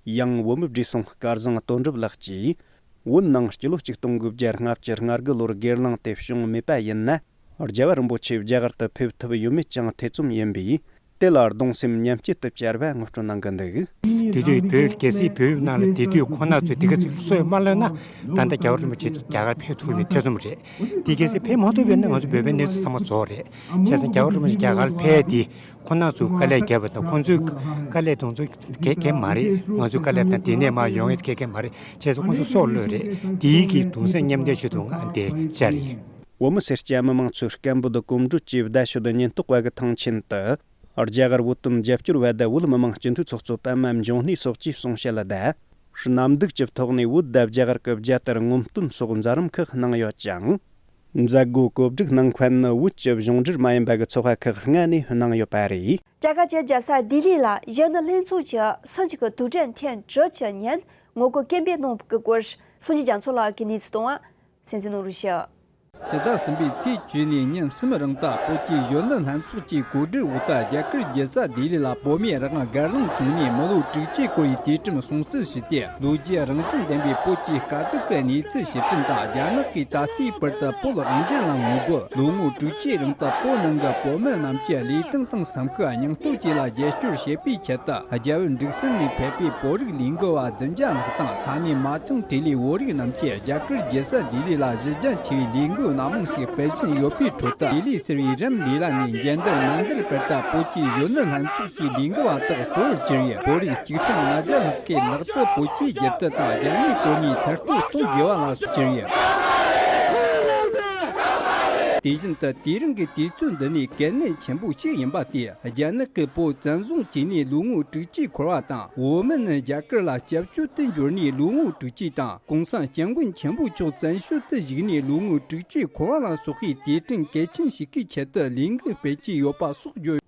ཡང་བོད་མི་བགྲེས་སོང་སྐལ་བཟང་དོན་གྲུབ་ལགས་ཀྱིས། བོད་ནང་སྤྱི་ལོ་ཆིག་སྟོང་དགུ་བརྒྱ་ལྔ་བཅུ་ང་དགུ་ལོར་སྒེར་ལངས་དེ་བྱུང་མེད་པ་ཡིན་ན། རྒྱལ་བ་རིན་པོ་ཆེ་རྒྱ་གར་དུ་ཕེབས་ཐུབ་ཡོད་མེད་ཀྱང་ཐེ་ཚོམ་ཡིན་པས། དེ་ལ་གདུང་སེམས་མཉམ་སྐྱེད་དུ་བཅར་བ་ངོ་སྤྲོད་གནང་གི་འདུག། དེ་དུས་བོད། གལ་སྲིད་བོད་ནང་ལ་དེ་དུས་ཁོང་རྣམ་ཚོས་དེ་ག་ཚོད་སྲོལ་མ་ལོན་ན། ད་ལྟ་རྒྱལ་བ་རིན་པོ་ཆེ་རྒྱ་གར་ཕེབས་ཐུབ་མེད་ཐེ་ཚོམ་རེད། དེ་གལ་སྲིད་ཕེབས་མ་ཐུབ་པ་ཡིན་ན་ང་ཚོ་བོད་པའི་གནས་ཚུལ་ཚང་མ་རྫོགས་རེད། བྱས་ཙང་རྒྱལ་བ་རིན་པོ་ཆེ་རྒྱ་གར་ཕེབས་དེ། ཁོང་རྣམ་ཚོས་དཀའ་ལས་བརྒྱབ་པ་དང་། ཁོང་ཚོའི་དཀའ་ལས་དེ་ཚོ་ག་ག་མ་རེད། ང་ཚོའི་དཀའ་ལས་དང་དེ་ནས་མར་ཡོང་ཡས་ག་ག་མ་རེད། བྱས་ཙང་ཁོང་ཚོ་སྲོག་བློས་རེད། དེའི་གི་གདུང་སེམས་མཉམ་སྐྱེད་ཆེད་དུ་ང་འདིར་བཅར་ཡིན། བོད་མི་སེར་སྐྱ་མི་མང་ཚོས་སྐད་འབོད་གོམ་བགྲོད་ཀྱིས་རྡ་ཤོད་ཉེན་རྟོག་པ་གི་ཐང་ཆེན་དུ། རྒྱ་གར་བོད་དོན་རྒྱབ་སྐྱོར་བ་དང་བོད་མི་མང་སྤྱི་འཐུས་ཚོགས་གཙོ་པད་མ་འབྱུང་གནས་སོགས་ཀྱིས་གསུང་བཤད་དང་། གནམ་སྡུག་གི་ཐོག་ནས་བོད་དང་རྒྱ་གར་གྱི་རྒྱལ་དར་ངོམ་སྟོན་སོགས་མཛད་རིམ་ཁག་གནང་ཡོད་ཅིང་། མཛད་སྒོ་གོ་སྒྲིག་གནང་མཁན་ནི་བོད་ཀྱི་གཞུང་འབྲེལ་མ་ཡིན་པ་གི་ཚོགས་པ་ཁག་ལྔ་ནས་གནང་ཡོད་པ་རེད། རྒྱ་གར་གྱི་རྒྱལ་ས་ལྡི་ལི་ལ་གཞོན་ནུ་ལྷན་ཚོགས་ཀྱིས་སེམས་ཀྱི་དུས་དྲན་ཐེངས་དྲུག་ཅུ་ཉིན་ངོ་རྒོལ་སྐད་འབོད་གནང་བའི་སྐོར། སངས་རྒྱས་རྒྱ་མཚོ་ལགས་ཀྱིས་གནས་ཚུལ་གཏོང་བ། གསན་གཟིགས་གནང་རོགས་ཞུ། ཕྱི་ཟླ་གསུམ་པའི་ཚེས་བཅུ་ནས་ཉིན་གསུམ་རིང་དུ། བོད་ཀྱི་གཞོན་ནུ་ལྷན་ཚོགས་ཀྱི་གོ་སྒྲིག་འོག་ཏུ། རྒྱ་གར་རྒྱལ་ས་ལྡི་ལི་ལ་བོད་མིའི་རང་དབང་སྒེར་ལངས་བྱུང་ནས་མི་ལོ་དྲུག་ཅུའི་སྐོར་ཡི་དུས་དྲན་སྲུང་བརྩི་ཞུས་ཏེ། ལོ་རྒྱུས་རང་བཞིན་ལྡན་པའི་བོད་ཀྱི་དཀའ་སྡུག་གི་གནས་ཚུལ་ཕྱིར་དྲན་དང་། རྒྱ་ནག་གིས་ད་ལྟའི་བར་དུ་བོད་དབང་སྒྱུར་ལ་ངོ་རྒོལ། ལོ་ངོ་དྲུག་ཅུའི་རིང་དུ་བོད་ནང་གི་བོད་མི་རྣམས་ཀྱི་ལུས་སྟེང་དང་སེམས་ཤུགས། སྙིང་སྟོབས་བཅས་ལ་རྒྱབ་སྐྱོར་བྱེད་པའི་ཆེད་དུ། རྒྱལ་བུ་འབྲུག་གསུམ་ནས་ཕེབས་པའི་བོད་རིགས་ལས་འགུལ་བ་བདུན་བརྒྱ་ལྷག་དང་། ས་གནས་མ་ཅང་ཏྲེ་ལི་བོད་རིགས་རྣམས་ཀྱིས་རྒྱ་གར་རྒྱལ་ས་ལྡི་ལི་ལ་གཞི་རྒྱ་ཆེ་བའི་ལས་འགུལ་སྣ་མང་ཞིག་སྤེལ་བཞིན་ཡོད་པའི་ཁྲོད་དུ། ལྡི་ལི་ཟེར་བའི་རམ་ལི་ལ་ནས་མཇལ་འདར་མནན་འདར་བར་དུ་བོད་ཀྱི་གཞོན་ནུ་ལྷན་ཚོགས་ཀྱི་ལས་འགུལ་བ་དག་གཙོ་བོར་གྱུར་ཡོད། བོད་རིགས་གཅིག་སྟོང་ལྔ་བརྒྱ་ལྷག་གིས་ལག་ཏུ་བོད་ཀྱི་རྒྱལ་དར་དང་རྒྱ་མིའི་གཏོར་ཉེས་མཐར་སྐྲོད་གཏོང་དགོས་པ་ལ་སོགས་གྱུར་ཡོད། དེ་བཞིན་དུ་དེ་རིང་གི་དུས་ཚོད་འདི་ནི་གལ་གནད་ཆེན་པོ་ཞིག་ཡིན་པ་སྟེ། རྒྱ་ནག་གིས་བོད་བཙན་བཟུང་བྱས་ནས་ལོ་ངོ་དྲུག་ཅུ་འཁོར་བ་དང་། བོད་མི་ནི་རྒྱ་གར་ལ་སྐྱབས་བཅོལ་དུ་འབྱོར་ནས་ལོ་ངོ་དྲུག་ཅུ་དང་། གོང་ས་སྐྱབས་མགོན་ཆེན་པོ་མཆོག་བཙན་བྱོལ་དུ་བཞུགས་ནས་ལོ་ངོ་དྲུག་ཅུ་འཁོར་བ་ལ་སོགས་པའི་དུས་དྲན་གལ་ཆེན་ཞིག་གི་ཆེད་དུ་ལས་འགུལ་སྤེལ་གྱི་ཡོད་པ་སོགས་བརྗོད།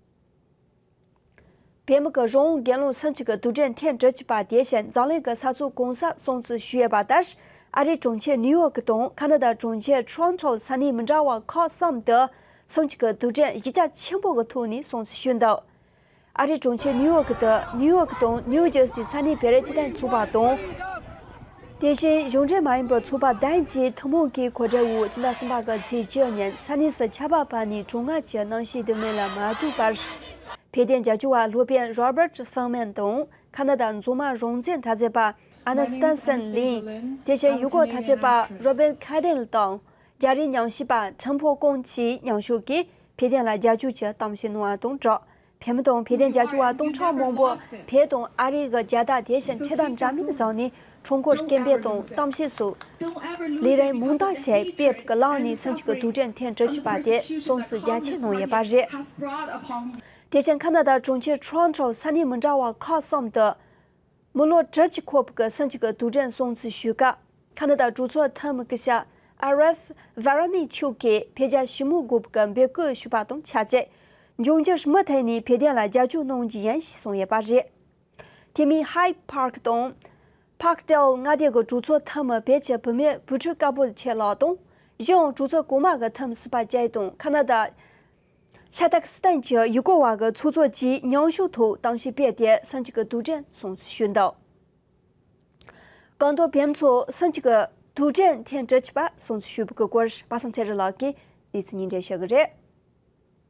བོད་མི་གི་རང་དབང་སྒེར་ལངས་སེམས་ཀྱི་དུས་དྲན་ཐེངས་དྲུག་ཅུ་པ་དེ་བཞིན་འཛམ་གླིང་གི་ས་ཕྱོགས་གང་སར་སྲུང་བརྩི་ཞུས་ཡོད་པ་ལྟར། ཨ་རིའི་གྲོང་ཁྱེར་ནིའུ་ཡོག་དང་ཁ་ན་ཌ་གྲོང་ཁྱེར་ཊོ་རོན་ཊོ། ས་གནས་མི་འདྲ་བ་ཁག་གསུམ་དུ་སེམས་ཀྱི་དུས་དྲན་གཞི་རྒྱ་ཆེན་པོ་གི་ཐོག་ནས་སྲུང་བརྩི་ཞུས་འདུག། ཨ་རིའི་གྲོང་ཁྱེར་ནིའུ་ཡོག་དུ། ནིའུ་ཡོག་དང་ནིའུ་ཇར་སི་ས་གནས་བོད་རིགས་སྤྱི་མཐུན་ཚོགས་པ་དང་། དེ་བཞིན་གཞུང་འབྲེལ་མ་ཡིན་པའི་ཚོགས་པ་བདུན་གྱིས་ཐུན་མོང་གི་གོ་སྒྲིག་འོག་སྤྱི་ཟླ་གསུམ་པ་གི་ཚེས་བཅུ་ཉིན་ས་གནས་སུ་ཆར་པ་བབས་ནས་གྲང་ངར་གྱི་གནམ་གཤིས་ལྡུག་མིན་ལ་མ་ལྟོས་པར། བོད་དོན་རྒྱབ་སྐྱོར་བ་སློབ་དཔོན་Robert Feynman དང་ཁ་ན་ཌ་མཛངས་མ་རང་བཙན་མཐའ་ཚད་པ་Anna Stenson Lin། དེ་བཞིན་ཡུལ་སྐོར་མཐའ་ཚད་པ་Robin Cadill དང་རྒྱ་རིགས་ཉམས་ཞིབ་པ་ཁྲིན་ཕོ་ཀོང་བཅས་ཉམ་ཞུགས་ཀྱིས་བོད་དོན་ལ་རྒྱབ་སྐྱོར་གྱི་གཏམ་བཤད་གནང་བ་དང་སྦྲགས། བོད་མི་དང་བོད་དོན་རྒྱབ་སྐྱོར་བ་སྟོང་ཕྲག་མང་པོ་བོད་དང་ཨ་རི་གི་རྒྱལ་དར་དེ་བཞིན་འཕྲེད་དར་འདྲ་མིན་བཟུང་ནས་ཁྲོམ་སྐོར་སྐད་འབོད་དང་གཏམ་བཤད་སོགས་ལས་རིམ་མང་དག་ཞིག་སྤེལ་གྱི་ལངས་ནས་སེམས་ཀྱི་དུས་དྲན་ཐེངས་དྲུག་ཅུ་པ་དེ་སྲུང་བརྩི་རྒྱ་ཆེ་གནང་ཡོད་པ་རེད། དེ་བཞིན་ཁ་ན་ཌ་གྲོང་ཁྱེར་ཊོ་རོན་ཊོ་ས་གནས་མི་འདྲ་བ་ཁག་གསུམ་དུ། མི་ལོ་དྲུག་ཅུ་འཁོར་བའི་སེམས་ཀྱི་དུས་དྲན་སྲུང་བརྩི་ཞུ་སྐབས། ཁ་ན་ཌ་གྲོས་ཚོགས་འཐུས་མི་སྐུ་ཞབས་Arif Varma མཆོག་གིས་བོད་རྒྱ་ཞི་མོལ་དགོས་པའི་འབོད་སྐུལ་ཞུས་པ་དང་ཆབས་ཅིག། འབྱུང་འགྱུར་མུ་མཐུད་ནས་བོད་དོན་ལ་རྒྱབ་སྐྱོར་གནང་རྒྱུ་ཡིན་ཞེས་གསུངས་ཡོད་པ་རེད། དེ་མིན་Hyde Park དང་Parkdale མངའ་སྡེ་གི་གྲོས་ཚོགས་འཐུས་མི་བོད་ཀྱི་བུད་མེད་བུ་ཕྲུག་དཀར་པོ་ཆེ་ལགས་དང་། གཞན་ཡང་གྲོས་ཚོགས་གོང་མ་གི་འཐུས་མི་སྲིད་པ་བཅས་དང་ཁ་ན་ཌ། ཤ་ཏག་སི་ཏན་གྱི་ཡུལ་སྐོར་བ་གི་ཚོགས་གཙོ་བཅས་མཉམ་ཞུགས་ཐོག་གཏམ་བཤད་སྤེལ་ཏེ་སེམས་ཀྱི་དུས་དྲན་སྲུང་བརྩི་ཞུས་འདུག། སྒང་ཏོག་བོད་མི་ཚོ་སེམས་ཀྱི་དུས་དྲན་ཐེངས་དྲུག་ཅུ་པ་སྲུང་བརྩི་ཞུས་པའི་སྐོར་པ་སངས་ཚེ་རིང་ལགས་ཀྱིས་གནས་ཚུལ་སྙན་སྒྲོན་ཞུ་གི་རེད།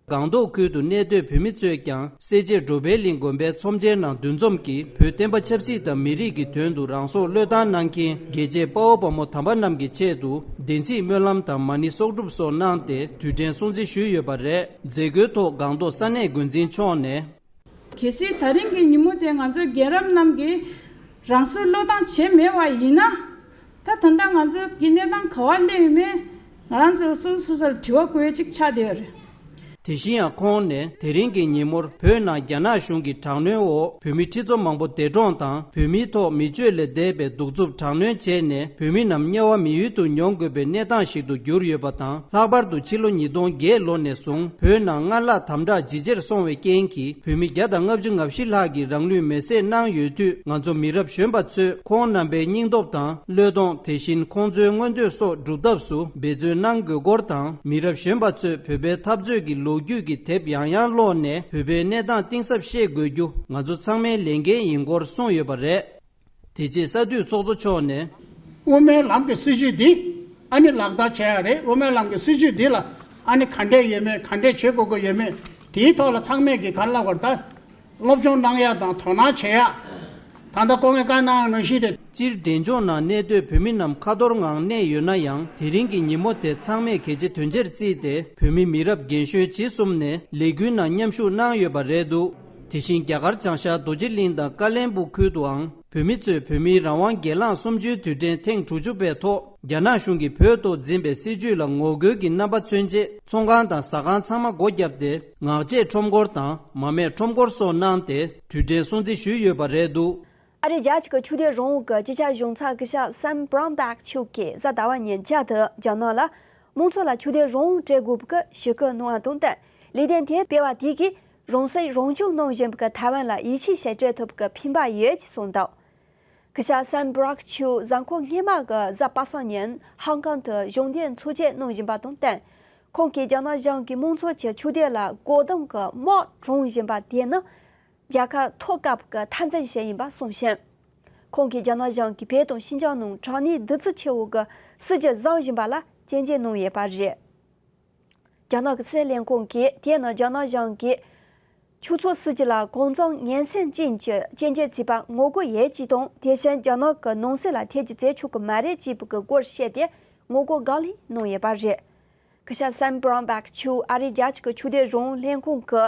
སྒང་ཏོག་ཁུལ་དུ་གནས་སྡོད་བོད་མི་ཚོས་ཀྱང་སེར་བྱེས་འགྲོ་ཕན་གླིང་དགོན་པའི་ཚོམས་ཆེན་ནང་འདུ་འཛོམས་ཀྱིས་བོད་བསྟན་པ་ཆབ་སྲིད་དང་མི་རིགས་ཀྱི་དོན་དུ་རང་སྲོག་བློས་བཏང་གནང་མཁན་རྒྱལ་གཅེས་དཔའ་བོ་དཔའ་མོ་དམ་པ་རྣམས་ཀྱི་ཆེད་དུ་བདེན་ཚིག་སྨོན་ལམ་དང་མ་ཎི་གསོག་སྒྲུབ་སོགས་གནང་སྟེ་དུས་དྲན་སྲུང་བརྩི་ཞུས་ཡོད་པ་རེད། མཛད་སྒོའི་ཐོག་སྒང་ཏོག་ས་གནས་འགོ་འཛིན་མཆོག་ནས། གལ་སྲིད་ད་རིང་གི་ཉིན་མོ་དེ་ང་ཚོའི་རྒན་རབས་རྣམས་ཀྱིས་རང་སྲོག་བློས་བཏང་བྱས་མེད་པ་ཡིན་ན། ད་ད་ལྟ་ང་ཚོའི་གི་གནས་སྟངས་ག་པར་སླེབས་ཡོད་མེད་ང་རང་ཚོས་སོ་སོ་སོ་སོར་དྲི་བ་བཀོད་ཡ་གཅིག་ཆགས་བསྡད་ཡོད་རེད། དེ་བཞིན་ཡང་ཁོང་ནས་དེ་རིང་གི་ཉིན་མོར་བོད་ནང་རྒྱ་ནག་གཞུང་གི་དྲག་གནོན་འོག་བོད་མི་ཁྲི་ཚོ་མང་པོ་འདས་གྲོངས་དང་བོད་མིའི་ཐོག་མི་སྤྱོད་ལས་འདས་པའི་གདུག་རྩུབ་དྲག་གནོན་བྱས་ནས་བོད་མི་རྣམས་དམྱལ་བ་མི་ཡུལ་དུ་མྱོང་དགོས་པའི་གནས་སྟངས་ཤིག་ཏུ་གྱུར་ཡོད་པ་དང་། ལྷག་པར་དུ་ཕྱི་ལོ་ཉིས་སྟོང་བརྒྱད་ལོ་ནས་བཟུང་བོད་ནང་སྔར་ལྷག་དམ་དྲག་ཇེ་ཆེར་སོང་བའི་རྐྱེན་གྱིས་བོད་མི་བརྒྱ་དང་ལྔ་བཅུ་ང་བཞི་ལྷག་གིས་རང་ལུས་མེར་སྲེག་གནང་ཡོད་དུས། ང་ཚོ་མི་རབས་གཞོན་པ་ཚོས་ཁོང་རྣམ་པའི་སྙིང་སྟོབས་དང་བློས་གཏོང་། དེ་བཞིན་ཁོང་ཚོའི་མངོན་འདོད་སོགས་སྒྲུབ་ཐབས་སུ་འབད་བརྩོན་གནང་དགོས་སྐོར་དང་། མི་རབས་གཞོན་པ་ཚོས་བོད་པའི་འཐབ་རྩོད་ཀྱི་ལོ་རྒྱུས་ཀྱི་དེབ་ཡང་ཡང་ཀློག་ནས་བོད་པའི་གནས་སྟངས་གཏིང་ཟབ་ཤེས་དགོས་རྒྱུ་ང་ཚོ་ཚང་མའི་ལས་འགན་ཡིན་སྐོར་གསུངས་ཡོད་པ་རེད། དེ་རྗེས་ས་འཐུས་ཚོགས་གཙོ་མཆོག་ནས། དབུ་མའི་ལམ་གྱི་སྲིད་བྱུས་འདི་ཨ་ནི་ལག་བསྟར་བྱེད་ཡ་རེད། དབུ་མའི་ལམ་གྱི་སྲིད་བྱུས་འདི་ལ་ཨ་ནི་ག་འདྲས་ཡོད་མེད། ག་འདྲས་བྱེད་དགོས་ཀྱི་ཡོད་མེད། དེའི་ཐོག་ལ་ཚང་མས་ཀྱི་ག་རེ་ལབ་དགོས་རེད། ད་སློབ་སྦྱོང་གནང་ཡ་དང་དོ་སྣང་བྱེད་ཡ། ད་ལྟ་སྐུ་ངོས་བཀའ་གནང་ནང་བཞིན་རེད། སྤྱིར་འབྲས་ལྗོངས་ནང་གནས་སྡོད་བོད་མི་རྣམས་ཁ་ཐོར་ངང་གནས་ཡོད་ན་ཡང་། དེ་རིང་གི་ཉིན་མོ་དེ་ཚང་མས་གལ་ཆེ་དོན་ཆེར་བརྩིས་ཏེ། བོད་མི་མི་རབས་རྒན་གཞོན་ཇི་གསུམ་ནས་ལས་འགུལ་ནང་མཉམ་ཞུགས་གནང་ཡོད་པ་རེད་འདུག་དེ་བཞིན་རྒྱ་གར་བྱང་ཤར་རྡོ་རྗེ་གླིང་དང་ཀ་བློན་སྦུག་ཁུལ་དུའང་བོད་མི་ཚོས་བོད་མིའི་རང་དབང་སྒེར་ལངས་གསུམ་བཅུའི་དུས་དྲན་ཐེངས་དྲུག་ཅུ་པའི་ཐོག་རྒྱ་ནག་གཞུང་གིས་བོད་ཐོག་འཛིན་པའི་སྲིད་བྱུས་ལ་ངོ་རྒོལ་གྱི་རྣམ་པ་མཚོན་ཆེད། ཚོང་ཁང་དང་ཟ་ཁང་ཚང་མ་སྒོ་བརྒྱབ་སྟེ། ངག་བཅད་ཁྲོམ་སྐོར་དང་མ་རྨོས་ཁྲོམ་སྐོར་སོགས་གནང་སྟེ། དུས་དྲན་སྲུང་བརྩི་ཞུས་ཡོད་པ་རེད་འདུག་ཨ་རིའི་རྒྱལ་སྤྱི་གི་ཆོས་དད་རང་དབང་གི་སྤྱི་ཁྱབ་གཞུང་ཚབ་སྐུ་ཞབས་སེམ་བྷ་རོན་བྷེག་མཆོག་གིས་གཟའ་ཟླ་བ་ཉིན་བཅར་དུ་རྒྱ་ནག་ལ་མང་ཚོགས་ལ་ཆོས་དད་རང་དབང་སྤྲད་དགོས་པའི་ཞུ་སྐུལ་གནང་བ་དང་བསྟུན། ལས་དོན་དེ་སྤེལ་བ་དེ་གིས་རང་སྲིད་རང་སྐྱོང་གནང་བཞིན་པའི་ཐའེ་ཝན་ལ་ཡིད་ཆེས་བྱེད་སྤྲད་ཐུབ་པའི་ཕན་པ་ཡོད་ཅེས་གསུངས་འདུག་སྐུ་ཞབས་སེམ་བྷ་རོན་བྷེག་མཆོག་གཟའ་འཁོར་སྔོན་མ་གི་གཟའ་པ་སངས་ཉིན་ཧོང་ཀོང་དུ་གཞུང་འབྲེལ་ཚོགས་ཆེན་གནང་བཞིན་པ་དང་བསྟུན། ཁོང་གིས་རྒྱ་ནག་གཞུང་གིས་མང་ཚོགས་ཀྱི་ཆོས་དད་ལ་རྒོལ་རྡུང་གི་དམག་དྲངས་བཞིན་པ་དེ་ནི། རྒྱལ་ཁ་ཐོབ་སྐབས་ཀྱི་འཐབ་འཛིང་ཞིག་ཡིན་པ་གསུངས་ཤིང་། ཁོང་གིས་རྒྱ་ནག་གཞུང་གིས་བོད་དང་ཤིན་ཅང་ནང་དྲག་གནོན་བདུད་རྩི་ཆེ་བོ་གི་སྲིད་བྱུས་བཟུང་བཞིན་པ་ལ་སྐྱོན་བརྗོད་གནང་ཡོད་པ་རེད། རྒྱ་ནག་གི་སྲིད་བློན་ཁོང་གིས་དེ་ནི་རྒྱ་ནག་གཞུང་གིས་ཆོས་ཕྱོགས་སྲིད་བྱུས་ལ་གང་འཚམ་ངན་སེམས་ཅན་གྱི་སྐྱོན་བརྗོད་བྱས་པ་ངོ་རྒོལ་ཡོད་ཅེས་དང་། དེ་བཞིན་རྒྱ་ནག་གི་ནང་སྲིད་ལ་ཐེ་ཇུས་བྱེད་ཆོག་གི་མ་རེད་ཅེས་པའི་སྐོར་བཤད་དེ་ངོ་རྒོལ་གང་ལེགས་གནང་ཡོད་པ་རེད། སྐུ་ཞབས་སེམ་བྷ་རོན་བྷེག་མཆོག་ཨ་རིའི་རྒྱལ་སྤྱི་གི་ཆོས་དད་རང་དབང་ལྷན་ཁང་གི་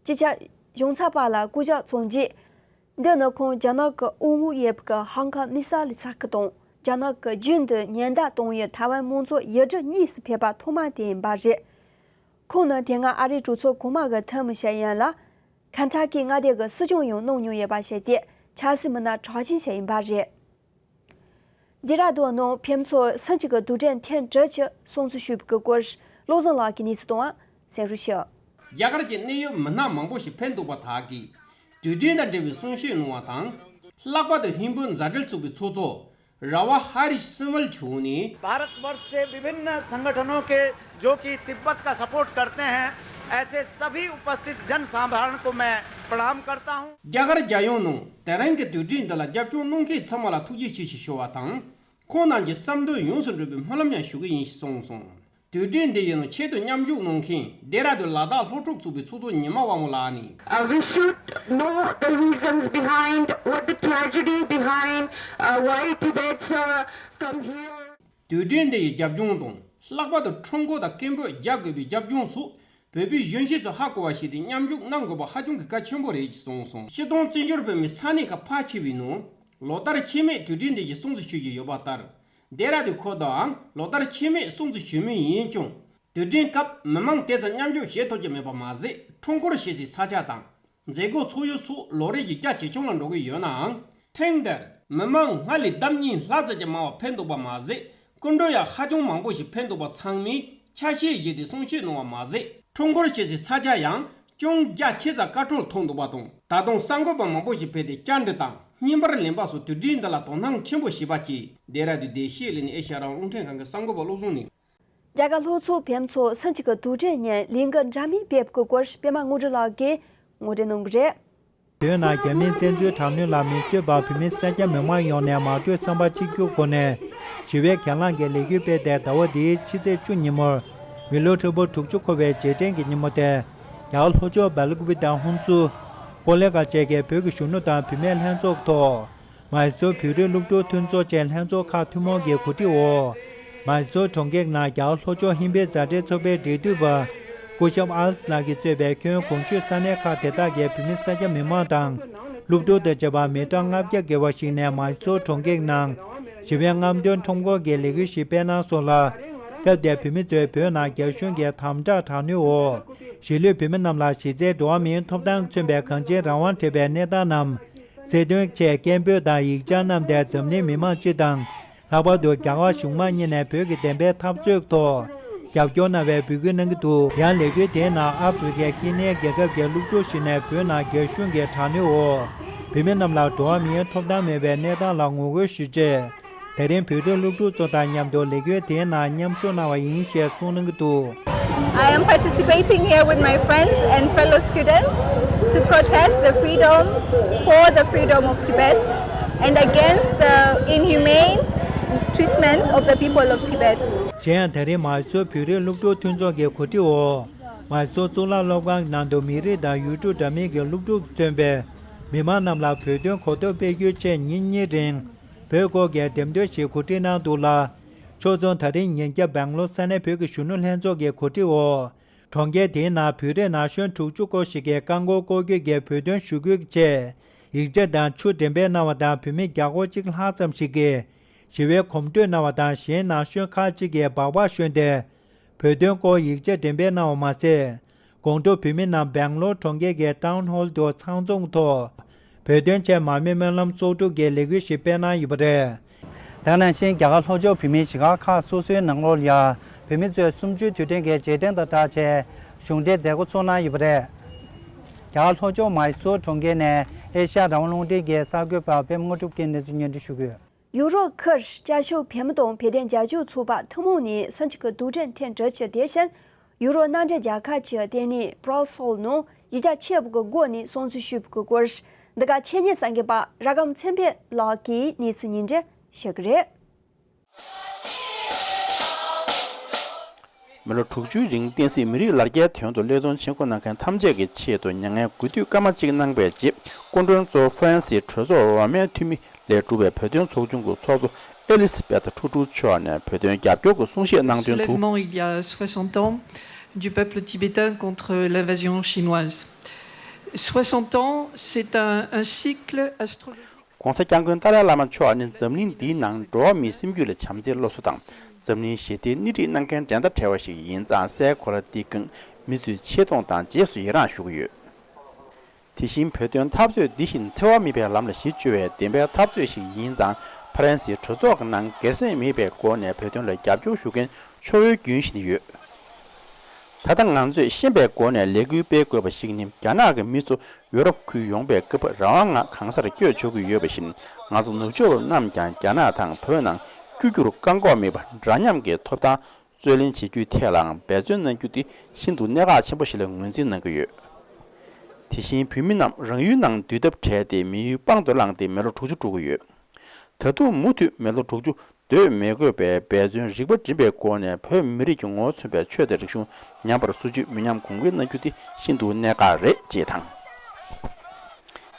སྤྱི་ཁྱབ་གཞུང་ཚབ་པ་ལ་སྐུ་ཞབས་བྱུང་རྗེས། འདི་ནི་ཁོང་རྒྱ་ནག་གི་དབང་འོག་ཡོད་པའི་ཧོང་ཀོང་དམིགས་བསལ་ས་ཁུལ་དང་རྒྱ་ནག་གི་རྒྱུན་དུ་ཉེན་བརྡ་གཏོང་བའི་ཐའེ་ཝན་མང་ཚོགས་ཡུལ་གྲུ་གཉིས་སུ་ཕེབས་པ་ཐོག་མ་དེ་ཡིན་པ་རེད། ཁོང་ནི་དེ་སྔ་ཨ་རིའི་གྲོས་ཚོགས་གོང་མ་གི་འཐུས་མི་ཞིག་ཡིན་ལ། ཁེན་ཊ་ཀི་མངའ་སྡེ་གི་སྲིད་སྐྱོང་ཡང་གནང་མྱོང་ཡོད་པ་ཞིག་སྟེ། ཆབ་སྲིད་མི་སྣ་གྲགས་ཅན་ཞིག་ཡིན་པ་རེད། ལྡེ་ར་ལྡུན་ནང་ཕེབས་འཚོགས་ཚན་གཅིག་གི་དུས་དྲན་ཐེངས་དྲུག་ཅུ་སྲུང་བརྩི་ཞུས་པའི་སྐོར་བློ་བཟང་ལགས་ཀྱིས་གནས་ཚུལ་གཏོང་བ་གསན་རོགས་ཞུ། རྒྱ་གར་གྱི་གནད་ཡོད་མི་སྣ་མང་པོ་ཞིག་ཕེབས་འདུག་པ་དག་གིས་དུས་དྲན་དང་འབྲེལ་བའི་གསུང་བཤད་གནང་བ་དང་། ལྷག་པར་དུ་ཧིན་བོད་མཛའ་འབྲེལ་ཚོགས་པའི་ཚོགས་གཙོ་ར་བ་ཧ་རི་སིང་ཝལ་མཆོག་ནས། भारतवर्ष से विभिन्न संगठनों के जो कि तिब्बत का सपोर्ट करते हैं, ऐसे सभी उपस्थित जन साधारण को मैं प्रणाम करता हूं। རྒྱ་གར་རྒྱལ་ཡོངས་ནང་དེ་རིང་གི་དུས་དྲན་འདི་ལ་རྒྱབ་སྐྱོར་གནང་མཁན་ཚང་མ་ལ་ཐུགས་རྗེ་ཆེ་ཞེས་ཞུ་བ་དང་། ཁོང་རྣམས་ཀྱི་བསམ་འདུན་ཡོངས་སུ་འགྲུབ་པའི་སྨོན་ལམ་ཡང་ཞུ་གི་ཡིན་ཞེས་གསུངས་སོང་། དུས་དྲན་འདི་ཡི་ནང་ཆེད་དུ་མཉམ་ཞུགས་གནང་མཁན་ལྡེ་ར་ལྡུན་ལ་དྭགས་སློབ་ཕྲུག་ཚོགས་པའི་ཚོགས་གཙོ་ཉི་མ་དབང་མོ་ལགས་ནས། Uh, we should know the reasons behind, what the tragedy behind, uh, why Tibetans, uh, come here. དུས་དྲན་འདི་ཡི་རྒྱབ་ལྗོངས་དང་། ལྷག་པར་དུ་ཁྲོམ་སྐོར་དང་སྐད་འབོད་རྒྱག་དགོས་པའི་རྒྱབ་ལྗོངས་སོགས། བོད་པའི་གཞོན་སྐྱེས་ཚོས་ཧ་གོ་བ་ཞིག་དེ་མཉམ་ཞུགས་གནང་དགོས་པ་ཧ་ཅང་གི་གལ་ཆེན་པོ་རེད་ཅེས་གསུངས་སོང་། སྤྱིར་བཏང་བཙན་བྱོལ་བོད་མིའི་ས་གནས་ཁག་ཕལ་ཆེ་བའི་ནང་ལོ་ལྟར་ཆད་མེད་དུས་དྲན་འདི་ཡི་སྲུང་བརྩི་ཞུ་བཞིན་ཡོད་པ་ལྟར། ལྡེ་ར་ལྡུན་ཁུལ་དུའང་ལོ་ལྟར་ཆད་མེད་སྲུང་བརྩི་ཞུ་མུས་ཡིན་ཀྱང་། དུས་དྲན་སྐབས་མི་མང་དེ་ཙམ་མཉམ་ཞུགས་བྱེད་ཐུབ་ཀྱི་མེད་པ་མ་ཟད། ཁྲོམ་སྐོར་བྱེད་སའི་ས་ཆ་དང་། མཛད་སྒོ་ཚོགས་ཡུལ་སོགས་ལོ་རེ་བཞིན་རྒྱ་ཇེ་ཆུང་ལ་འགྲོ་གི་ཡོད་ནའང་། ཐེངས་འདིར་མི་མང་སྔར་ལས་ལྡབ་གཉིས་ལྷག་ཙམ་ཅིག་མང་བ་ཕེབས་འདུག་པ་མ་ཟད། སྐུ་མགྲོན་ཡང་ཧ་ཅང་མང་པོ་ཞིག་ཕེབས་འདུག་པ་ཚང་མས་ཆ་ཤས་བཞེས་ཏེ་གསུང་བཤད་གནང་བ་མ་ཟད། ཁྲོམ་སྐོར་བྱེད་སའི་ས་ཆ་ཡང་ཅུང་རྒྱ་ཆེ་ཙམ་དཀར་ཕྲོགས་ཐོན་འདུག་པ་དང་། ད་དུང་གསར་འགོད་པ་མང་པོ་ཞིག་ཕེབས་ཏེ་བཅར་འདྲི་དང་བརྙན་པར་ལེན་པ་སོགས་དུས་དྲན་འདི་ལ་དོ་སྣང་ཆེན་པོ་བྱས་པ་བཅས། ལྡེ་ར་ལྡུན་བདེ་སྐྱིད་གླིང་ནས་ཨེ་ཤ་ཡ་རང་དབང་རླུང་འཕྲིན་ཁང་གི་གསར་འགོད་པ་བློ་བཟང་ནས། རྒྱ་གར་ལྷོ་ཕྱོགས་ཕེབས་འཚོགས་ཚན་གཅིག་གི་དུས་དྲན་ཉིན་ལས་འགུལ་འདྲ་མིན་སྤེལ་དགོས་སྐོར་པད་མ་དངོས་གྲུབ་ལགས་ཀྱིས་ངོ་སྤྲོད་གནང་གི་རེད། བོད་ནང་རྒྱ་མིའི་བཙན་འཛུལ་དྲག་གནོན་ལ་མི་བཟོད་པར་བོད་མི་སེར་སྐྱ་མི་མང་ཡོངས་ནས་མ་གྲོས་བསམ་པ་གཅིག་གྱུར་སྒོ་ནས་ཞི་བའི་གྱེན་ལངས་ཀྱི་ལས་འགུལ་སྤེལ་ཏེ། ཟླ་བ་འདིའི་ཕྱི་ཚེས་བཅུ་ཉིན་མོར་འོས་བླུག་ཕྲུ་གུ་དྲུག་ཅུ་འཁོར་བའི་རྗེས་དྲན་གྱི་ཉིན་མོ་སྟེ། རྒྱ་གར་ལྷོ་ཕྱོགས་སྦེལ་ཀོབ་དང་ཧོན་སུར། ཀོ་ལི་གྷལ་བཅས་ཀྱི་བོད་ཀྱི་གཞོན་ནུ་དང་བུད་མེད་ལྷན་ཚོགས་ཐོག་མཱི་སོར་བོད་རིགས་སློབ་ཕྲུག་མཐུན་ཚོགས་བཅས་ལྷན་ཚོགས་ཁག་ཐུན་མོང་གིས་གོ་སྒྲིག་འོག་མཱི་སོར་གྲོང་ཁྱེར་ནང་རྒྱ་གར་ལྷོ་ཕྱོགས་ཧིན་བོད་མཛའ་འབྲེལ་ཚོགས་པའི་འབྲེལ་མཐུད་པ་སྐུ་ཞབས་ཨལ་སི་ལགས་ཀྱིས་གཙོས་པའི་ཁྱོན་གོང་ཞུས་ས་གནས་ཁག་དེ་དག་གི་བོད་མི་སེར་སྐྱ་མི་མང་དང་སློབ་ཕྲུག་དང་བཅས་པ་མི་གྲངས་ལྔ་བརྒྱ་བརྒལ་བ་ཞིག་ནས་མཱི་སོར་གྲོང་ཁྱེར་ནང་ཞི་བའི་རྔམ་སྟོན་ཁྲོམ་སྐོར་གྱི་ལས་འགུལ་ཞིག་སྤེལ་གནང་སོང་ལ། སྐབས་དེར་བོད་མི་ཚོས་བོད་ནང་རྒྱ་གཞུང་གི་དམ་དྲག་དྲག་གནོན་འོག་གཞིས་ལུས་བོད་མི་རྣམས་ལ་གཞི་རྩའི་འགྲོ་བ་མིའི་ཐོབ་ཐང་མཚོན་པའི་གང་ཅིའི་རང་དབང་བྲལ་བའི་གནས་སྟངས་རྣམས་གསལ་སྟོན་ཆེད་སྐད་འབོད་དང་ཡིག་ཆ་བསྣམས་ཏེ་འཛམ་གླིང་མི་མང་སྤྱི་དང་། ལྷག་པར་དུ་རྒྱ་གར་གཞུང་མང་གཉིས་ནས་བོད་ཀྱི་བདེན་པའི་འཐབ་རྩོད་ཐོག་རྒྱབ་སྐྱོར་གནང་བའི་འབོད་སྐུལ་གནང་གི་འདུག་ཡང་ལས་འགུལ་དེའི་ནང་ཨ་ཧྥེ་རི་ཁའི་དཀྱིལ་སྣེའི་རྒྱལ་ཁབ་ཀྱི་སློབ་ཕྲུག་ཞིག་ནས་བོད་ནང་རྒྱ་གཞུང་གི་དྲག་གནོན་འོག་བོད་མི་རྣམས་ལ་འགྲོ་བ་མིའི་ཐོབ་ཐང་མེད་པའི་གནས་སྟངས་ལ་ངོ་རྒོལ་ཞུ་ཆེད། ད་རིང་བོད་རིགས་སློབ་ཕྲུག་ཚོ་དང་མཉམ་དུ་ལས་འགུལ་དེའི་ནང་མཉམ་ཞུགས་གནང་བ་ཡིན་ཞེས་གསུངས་གནང་གི་འདུག I am participating here with my friends and fellow students to protest the freedom, for the freedom of Tibet and against the inhumane treatment of the people of Tibet. གཞན་ཡང་ད་རིང་མཱི་སོར་བོད་རིགས་སློབ་ཕྲུག་མཐུན་ཚོགས་ཀྱི་གོ་སྒྲིག་འོག་མཱི་སོར་གཙུག་ལག་སློབ་ཁང་ནང་དུ་མི་རིགས་དང་ཡུལ་གྲུ་འདྲ་མིན་གྱི་སློབ་ཕྲུག་མཚོན་པའི་མི་མང་རྣམས་ལ་བོད་དོན་གོ་རྟོགས་སྤེལ་རྒྱུའི་ཆེད་ཉིན་གཉིས་རིང་བོད་སྐོར་གྱི་འགྲེམས་སྟོན་ཞིག་གོ་སྒྲིག་གནང་འདུག་ལ། ཕྱོགས་མཚུངས་ད་རིང་ཉིན་རྒྱབ་སྦེང་ལོར་ས་གནས་བོད་ཀྱི་གཞོན་ནུ་ལྷན་ཚོགས་ཀྱི་གོ་སྒྲིག་འོག་གྲོང་ཁྱེར་དེའི་ནང་བོད་རིགས་ན་གཞོན་དྲུག་ཅུ་སྐོར་ཞིག་གིས་རྐང་འཁོར་སྐོར་སྐྱོད་ཀྱིས་བོད་དོན་ཞུ་སྐུལ་ཆེད་ཡིག་ཆ་དང་ཆུ་འགྲེམས་སྤེལ་གནང་བ་དང་། བོད་མི་བརྒྱ་སྐོར་གཅིག་ལྷག་ཙམ་ཞིག་གིས་ཞི་བའི་གོམ་བགྲོད་གནང་བ་དང་། གཞན་ན་གཞོན་ཁག་ཅིག་གིས་སྦག་སྦག་ཞོན་ཏེ་བོད་དོན་སྐོར་ཡིག་ཆ་འགྲེམས་སྤེལ་གནང་བ་མ་ཟད། དགོང་དྲོ་བོད་མི་རྣམས་སྦེང་ལོར་གྲོང་ཁྱེར་གྱི་ཊའུན་ཧོལ་དུ་ཚང་འཛོམས་ཐོག་བོད་དོན་ཆེད་མར་མེ་སྨོན་ལམ་གཙོ་སྒྲུབ་ཀྱི་ལས་འགུལ་ཞིག་སྤེལ་གནང་ཡོད་པ་རེད། དེ་ནང་བཞིན་རྒྱ་གར་ལྷོ་ཕྱོགས་བོད་མིའི་གཞིས་ཆགས་ཁག་སོ་སོའི་ནང་ལོགས་ལ་ཡང་བོད་མི་ཚོས་གསུམ་བཅུའི་དུས་དྲན་གྱི་རྗེས་དྲན་དང་སྦྲགས་བྱས་གཞུང་འབྲེལ་མཛད་སྒོ་ཚོགས་གནང་ཡོད་པ་རེད། རྒྱ་གར་ལྷོ་ཕྱོགས་མཱི་སོར་གྲོང་ཁྱེར་ནས་ཨེ་ཤ་ཡ་རང་དབང་རླུང་འཕྲིན་གྱི་གསར་འགོད་པ་པད་མ་དངོས་གྲུབ་ཀྱིས་གནས་ཚུལ་སྙན་སྒྲོན་ཞུ་གི་ཡོད། ཡུ་རོབ་ཁུལ་སྐྱ་ཤོད་བལ་མོ་དང་བལ་གདན་རྒྱ་ཇུ་ཚོགས་པ་ཐུན་མོང་ནས་སུམ་ཅུ་གི་དུས་དྲན་ཐེངས་དྲུག་ཅུ་དེ་བཞིན་ཡུ་རོབ་མནའ་འབྲེལ་རྒྱལ་ཁབ་ཀྱི་ལྟེ་གནས་པྲ་སེལ་ནང་ཡིག་ཆ་ཆེ་བོ་གི་སྒོ་ནས་སྲུང་བརྩི་ཞུས་པ་གི་སྐོར། འདི་ག་ཆེད་གཉེར་གསར་འགོད་པ་ར་སྒམ་ཚེ་འཕེལ་ལགས་ཀྱིས་གནས་ཚུལ་སྙན་སྒྲོན་ཞུ་གི་རེད། མི་ལོ་དྲུག་ཅུའི་རིང་བསྟན་སྲིད་མི་རིགས་ལ་རྒྱའི་དོན་དུ་བློས་གཏོང་བྱེད་འགོ་གནང་མཁན་ཐམས་ཅད་ཀྱི་ཆེད་དུ་མྱ་ངན་གུས་འདུད་སྐར་མ་གཅིག་གནང་པའི་རྗེས། སྐུ་མགྲོན་གཙོ་བོ་ཧྥ་རན་སིའི་གྲོས་ཚོགས་འོག་མའི་འཐུས་མི་ལས་གྲུབ་པའི་བོད་དོན་ཚོགས་ཆུང་གི་ཚོགས་གཙོ་ཨེ་ལི་སི་བེ་ཐ་ཁྲུ་ཁྲུ་མཆོག་ནས་བོད་དོན་རྒྱབ་སྐྱོར་གྱི་གསུང་བཤད་གནང་དོན་དུ། Soulèvement il y a soixante ans du peuple tibétain contre l'invasion chinoise. Soixante ans, c'est un, un cycle astrologique. ༸གོང་ས་༸སྐྱབས་མགོན་ཏཱ་ལའི་བླ་མ་མཆོག་ནི་འཛམ་གླིང་འདིའི་ནང་འགྲོ་བ་མིའི་སེམས་རྒྱུད་ལ་བྱམས་བརྩེའི་སློབ་གསོ་དང་། འཛམ་གླིང་ཞི་བདེའི་སྣེ་ཁྲིད་གནང་མཁན་འགྲན་ཟླ་བྲལ་བ་ཞིག་ཡིན་ཙང་། སའི་གོ་ལ་འདིའི་སྒང་མི་ཚོས་ཆེ་མཐོང་དང་རྗེས་སུ་ཡི་རངས་ཞུ་གི་ཡོད། དེ་བཞིན་བོད་དོན་འཐབ་རྩོད་འདི་བཞིན་འཚེ་བ་མེད་པའི་ལམ་ལ་གཞི་བཅོལ་བའི་བདེན་པའི་འཐབ་རྩོད་ཞིག་ཡིན་ཙང་། ཕ་རན་སིའི་གྲོས་ཚོགས་ཀྱི་ནང་སྒེར་སེམས་མེད་པའི་སྒོ་ནས་བོད་དོན་ལ་རྒྱབ་སྐྱོར་ཞུ་མཁན་ཤོར་བའི་རྒྱུན་བཞིན་ཡོད། ད་ལྟ་ང་ཚོས་ཤེས་པའི་སྒོ་ནས་ལས་འགུལ་སྤེལ་དགོས་པ་ཞིག་ནི། རྒྱ་ནག་གི་མི་ཚོ་ཡོ་རོབ་ཁུལ་ཡོང་པའི་སྐབས་རང་དབང་ངང་གང་སར་བསྐྱོད་ཆོག་གི་ཡོད་པ་བཞིན། ང་ཚོ་ནུབ་ཕྱོགས་པ་རྣམས་ཀྱང་རྒྱ་ནག་དང་བོད་ནང་བསྐྱོད་རྒྱུར་བཀག་འགོག་མེད་པར་འདྲ་མཉམ་གྱི་ཐོབ་ཐང་རྩོད་ལེན་བྱེད་རྒྱུའི་ཐད་ལའང་འབད་བརྩོན་གནང་རྒྱུ་དེ་ཤིན་ཏུ་གནད་འགག་ཆེན་པོ་ཞིག་ལ་ངོས་འཛིན་གནང་གི་ཡོད། དེ་བཞིན་བོད་མི་རྣམས་རང་ཡུལ་ནང་འདུས་ཐབས་བྲལ་ཏེ་མི་ཡུལ་དཔང་དུ་བླངས་ཏེ་མི་ལོ་དྲུག་ཅུ་འགྲོ་གི་ཡོད། ད་དུང་མུ་མཐུད་མི་ལོ་དྲུག་ཅུ་སྡོད་མི་དགོས་པའི་འབད་བརྩོན་རིག་པ་བསྒྲིམས་པའི་སྒོ་ནས་བོད་མི་རིགས་ཀྱི་ངོ་བོ་མཚོན་པའི་ཆོས་དང་རིག་གཞུང་ཉམས་པར་བཟོ་རྒྱུའི་མི་ཉམས་གོང་འཕེལ་གནང་རྒྱུ་དེ་ཤིན་ཏུ་གནད་འགག་རེད་ཅེས་དང་།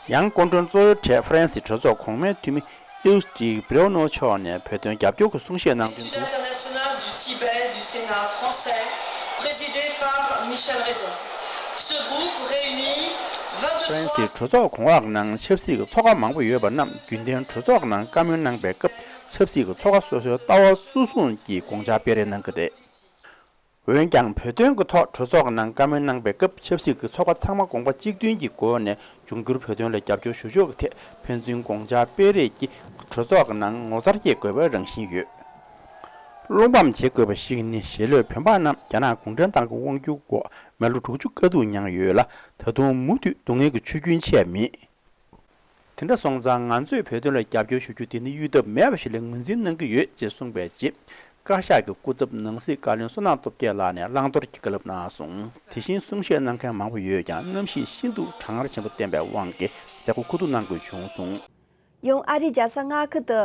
ཡང་སྐུ་མགྲོན་གཙོ་བོའི་གྲས་ཧྥ་རན་སིའི་གྲོས་ཚོགས་གོང་མའི་འཐུས་མི་ཨིའུ་སི་ཀྲི་བྷི་རེའུ་ནོ་མཆོག་ནས་བོད་དོན་རྒྱབ་སྐྱོར་གྱི་གསུང་བཤད་གནང་དོན་དུ། International du Tibet du Sénat français, présidé par Michel Raison. Ce groupe réunit ཧྥ་རན་སིའི་གྲོས་ཚོགས་གོང་འོག་ནང་ཆབ་སྲིད་ཀྱི་ཚོགས་ཁག་མང་པོ་ཡོད་པ་རྣམས་རྒྱུན་ལྡན་གྲོས་ཚོགས་ནང་བཀའ་མོལ་གནང་པའི་སྐབས། ཆབ་སྲིད་ཀྱི་ཚོགས་པ་སོ་སོའི་ལྟ་བ་གཙོ་བཟུང་གིས་དགོངས་འཆར་སྤེལ་རེས་གནང་གི་རེད། འོན་ཀྱང་བོད་དོན་གྱི་ཐོག་གྲོས་ཚོགས་ནང་བཀའ་མོལ་གནང་པའི་སྐབས། ཆབ་སྲིད་ཀྱི་ཚོགས་པ་ཚང་མ་དགོངས་པ་གཅིག་མཐུན་གྱི་སྒོ་ནས་འབྱུང་འགྱུར་བོད་དོན་ལ་རྒྱབ་སྐྱོར་ཞུ་ཕྱོགས་ཀྱི་ཐད་ཕན་ཚུན་དགོངས་འཆར་སྤེལ་རེས་ཀྱིས་གྲོས་ཚོགས་ཀྱི་ནང་ངོ་མཚར་སྐྱེ་དགོས་པའི་རང་བཞིན་ཡོད། རླུང་བམ་བྱེད་དགོས་པ་ཞིག་ནི། ཞི་ལུས་བོད་འབངས་རྣམས་རྒྱ་ནག་གུང་ཁྲན་ཏང་གི་དབང་སྒྱུར་འོག་མི་ལོ་དྲུག་ཅུ་དཀའ་སྡུག་མྱངས་ཡོད་ལ། ད་དུང་མུ་མཐུད་སྡུག་བསྔལ་གྱི་ཆུ་རྒྱུན་ཆད་མེད། དེ་འདྲ་སོང་ཙང་ང་ཚོས་བོད་དོན་ལ་རྒྱབ་སྐྱོར་ཞུ་རྒྱུ་དེ་ནི་གཡོལ་ཐབས་མེད་པ་ཞིག་ལ་ངོས་འཛིན་གནང་གི་ཡོད་ཅེས་གསུངས་པའི་རྗེས། བཀའ་ཤག་གི་སྐུ་ཚབ་ནང་སྲིད་བཀའ་བློན་བསོད་ནམས་སྟོབས་རྒྱལ་ལགས་ནས་བླང་དོར་གྱི་བཀའ་སློབ་གནང་སོང་། དེ་བཞིན་གསུང་བཤད་གནང་མཁན་མང་པོ་ཡོད་ཀྱང་། གནམ་གཤིས་ཤིན་ཏུ་གྲང་ངར་ཆེན་པོ་བསྟན་པའི་དབང་གིས་མཛད་སྒོ་ཁུ་ཐུག་གནང་དགོས་བྱུང་སོང་། ཡང་ཨ་རིའི་རྒྱལ་ས་མངའ་ཁུལ་དུ་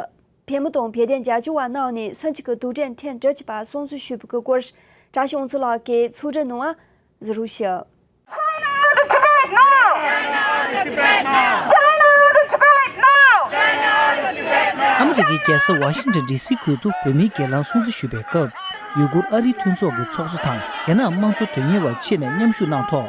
བལ་མོ་དང་བལ་གདན་རྒྱ་ཆུ་བ་གནང་ནས་སུམ་ཅུ་གི་དུས་དྲན་ཐེངས་དྲུག་ཅུ་པ་སྲུང་བརྩི་ཞུས་པའི་སྐོར་བཀྲ་ཤིས་དབང་ཕྱུག་ལགས་ཀྱིས་ཚོགས་འདུའི་ནང་ང་གཟིགས་རོགས་ཞུ། China out of Tibet now! China out of Tibet now! China out of Tibet now! China out of Tibet now! ཨ་མི་རི་ཀའི་རྒྱལ་ས་ཝ་ཤིང་ཊོན་ཌི་སི་ཁུལ་དུ་བོད་མིའི་སྒེར་ལངས་སྲུང་བརྩི་ཞུས་པའི་སྐབས། ཡུ་གུར་ཨ་རིའི་མཐུན་ཚོགས་ཀྱི་ཚོགས་གཙོ་དང་རྒྱ་ནག་དམངས་གཙོ་དོན་གཉེར་བ་ཆེད་ནས་མཉམ་ཞུགས་གནང་ཐོག་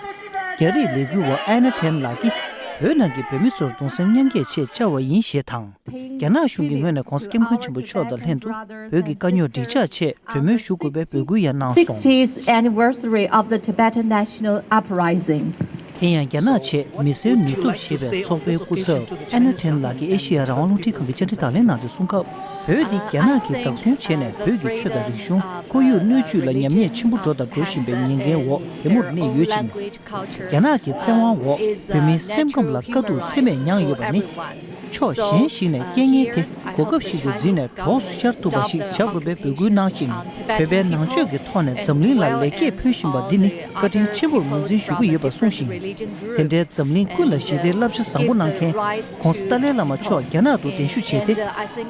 རྒྱ་རིགས་ལས་འགུལ་བ་ཨན་ན་ཐེན་ལགས་ཀྱིས་ བོད་ནང་གི་བོད་མི་ཚོར་གདུང་སེམས་མཉམ་སྐྱེད་ཆེད་བཅར་བ་ཡིན་ཞེས་དང་། རྒྱ་ནག་གཞུང་གི་ངོས་ནས་༧གོང་ས་༧སྐྱབས་མགོན་ཆེན་པོ་མཆོག་དང་ལྷན་དུ་བོད་ཀྱི་དཀའ་རྙོག་འགྲིག་འཇགས་ཆེད་གྲོས་མོལ་ཞུ་དགོས་པའི་འབོད་སྐུལ་ཡང་གནང་སོང་། sixtieth anniversary of the Tibetan National Uprising. དེ་ཡང་རྒྱ་ནག་ཆེད་མི་སེར་ནུས་སྟོབས་ཞེས་པའི་ཚོགས་པའི་སྐུ་ཚབ་ཨེ་ན་ཐེན་ལགས་ཀྱིས་ཨེ་ཤེ་ཡ་རང་དབང་རླུང་འཕྲིན་ཁང་གི་བཅར་འདྲི་དང་ལེན་ནང་དུ་གསུངས་སྐབས། བོད་འདི་རྒྱ་ནག་གིས་བདག་བཟུང་བྱས་ནས་བོད་ཀྱི་ཆོས་དང་རིག་གཞུང་། ཁོར་ཡུག་སྣོད་བཅུད་ལ་ཉམས་ཉེས་ཆེན་པོ་འགྲོ་དང་འགྲོ་བཞིན་པའི་ཉེན་ཁའི་འོག་དེ་མུར་གནས་ཡོད་ཅིང་། རྒྱ་ནག་གི་བཙན་དབང་འོག་བོད་མིའི་སེམས་ཁམས་ལ་དཀའ་སྡུག་ཚད་མེད་མྱངས་ཡོད་པ་ནི། ཕྱོགས་གཞན་ཞིག་ནས་རྐྱེན་ངན་དེ་གོ་སྐབས་ཤིག་ཏུ་འཛིན་ནས་གྲོགས་སུ་ཤར་ཐུབ་པ་ཞིག་བྱ་དགོས་པའི་འབོད་སྐུལ་གནང་ཞིང་། བོད་པའི་ནང་ཆོས་ཀྱི་ཐོག་ནས་འཛམ་གླིང་ལ་ལེགས་སྐྱེས་ཕུལ་བཞིན་པ་འདི་ནི་བཀའ་དྲིན་ཆེན་པོར་ངོས་འཛིན་ཞུ་གི་ཡོད་པ་གསུངས་ཤིང་། དེ་འདྲའི་འཛམ་གླིང་ཀུན་ལ་ཞི་བདེའི་བསླབ་བྱ་བཟང་པོ་གནང་མཁན་༧གོང་ས་ཏཱ་ལའི་བླ་མ་མཆོག་རྒྱ་ནག་ཏུ་གདན་ཞུ་བྱས་ཏེ།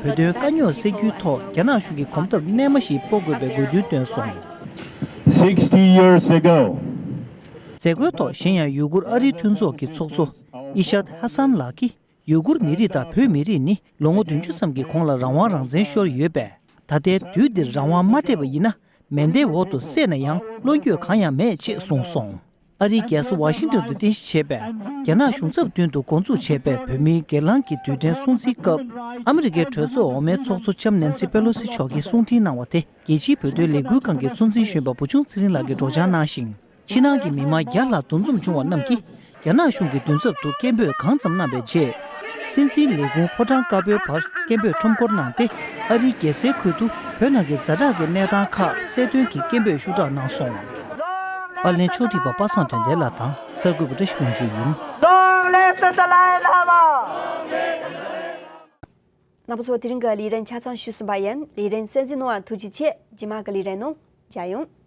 བོད་དོན་དཀའ་རྙོག་སེལ་རྒྱུའི་ཐོག་རྒྱ་ནག་གཞུང་གིས་གོམ་སྟབས་རྣལ་མ་ཞིག་སྤོ་དགོས་པའི་དགོས་འདུན་བཏོན་སོང་། Sixty years ago, མཛད་སྒོའི་ཐོག་གཞན་ཡང་ཡུ་གུར་ཨ་རིའི་མཐུན་ཚོགས་ཀྱི་ཚོགས་གཙོ་ཨི་ཤཱད་ཧ་སན་ལགས་ཀྱིས། ཡུ་གུར་མི་རིགས་དང་བོད་མི་རིགས་ནི་ལོ་ངོ་བདུན་ཅུ་ཙམ་གྱི་གོང་ལ་རང་དབང་རང་བཙན་ཤོར་ཡོད་པས། ད་ལྟའི་དུས་འདིར་རང་དབང་མ་སྤྲད་པ་ཡིན་ན། མེ་མདའི་འོག་ཏུ་བསད་ན་ཡང་བློ་འགྱོད་གང་ཡང་མེད་ཅེས་གསུངས་སོང་། ཨ་རིའི་རྒྱལ་ས་ཝ་ཤིང་ཏོན་དུ་རྟེན་གཞི་བྱས་པའི་རྒྱ་ནག་གཞུང་ཚབ་མདུན་དུ་འགོ་འཛུགས་བྱས་པའི་བོད་མིའི་སྒེར་ལངས་ཀྱི་དུས་དྲན་སྲུང་བརྩིའི་སྐབས། ཨ་མི་རི་ཀའི་གྲོས་ཚོགས་འོག་མའི་ཚོགས་གཙོ་ལྕམ་ནེན་སི་པེ་ལོ་སི་མཆོག་གིས་གསུང་འཕྲིན་གནང་བ་དེ། རྒྱལ་སྤྱིའི་བོད་དོན་ལས་འགུལ་ཁང་གི་གཙོ་འཛིན་གཞོན་པ་བུ་ཆུང་ཚེ་རིང་ལགས་ཀྱིས་སྒྲོག་སྦྱང་གནང་ཞིང་། ཕྱི་ནང་གི་མི་མང་བརྒྱ་ལྷག་འདུ་འཛོམས་བྱུང་བ་རྣམས་ཀྱིས། རྒྱ་ནག་གཞུང་གི་མདུན་ཚབ་ཏུ་སྐད་འབོད་གང་ཙམ་གནང་བའི་རྗེས། སྲིད་འཛིན་ལས་ཁུངས་ཕོ་བྲང་དཀར་པོའི་བར་སྐད་འབོད་ཁྲོམ་སྐོར་གནང་སྟེ། ཨ་རིའི་རྒྱལ་སའི་ཁུལ་དུ་བོད་ནང་གི་ཛ་དྲག་གི་གནས་སྟངས་ཁག་གསལ་སྟོན་གྱི་སྐད་འབོད་ཤུགས་དྲག་གནང་སོང་། པར་ལེན་ཕྱོགས་སྒྲིག་པ་པ་སངས་དོན་ལྡན་ལགས་དང་གསར་འགོད་པ་བཀྲ་ཤིས་དབང་ཕྱུག་ཡིན། རྣམ་པ་ཚོ་དེ་རིང་གི་ལས་རིམ་ཆ་ཚང་ཞུས་ཟིན་པ་ཡིན། ལས་རིམ་གསན་གཟིགས་གནང་བར་ཐུགས་རྗེ་ཆེ། རྗེས་མ་གི་ལས་རིམ་ནང་མཇལ་ཡོང་།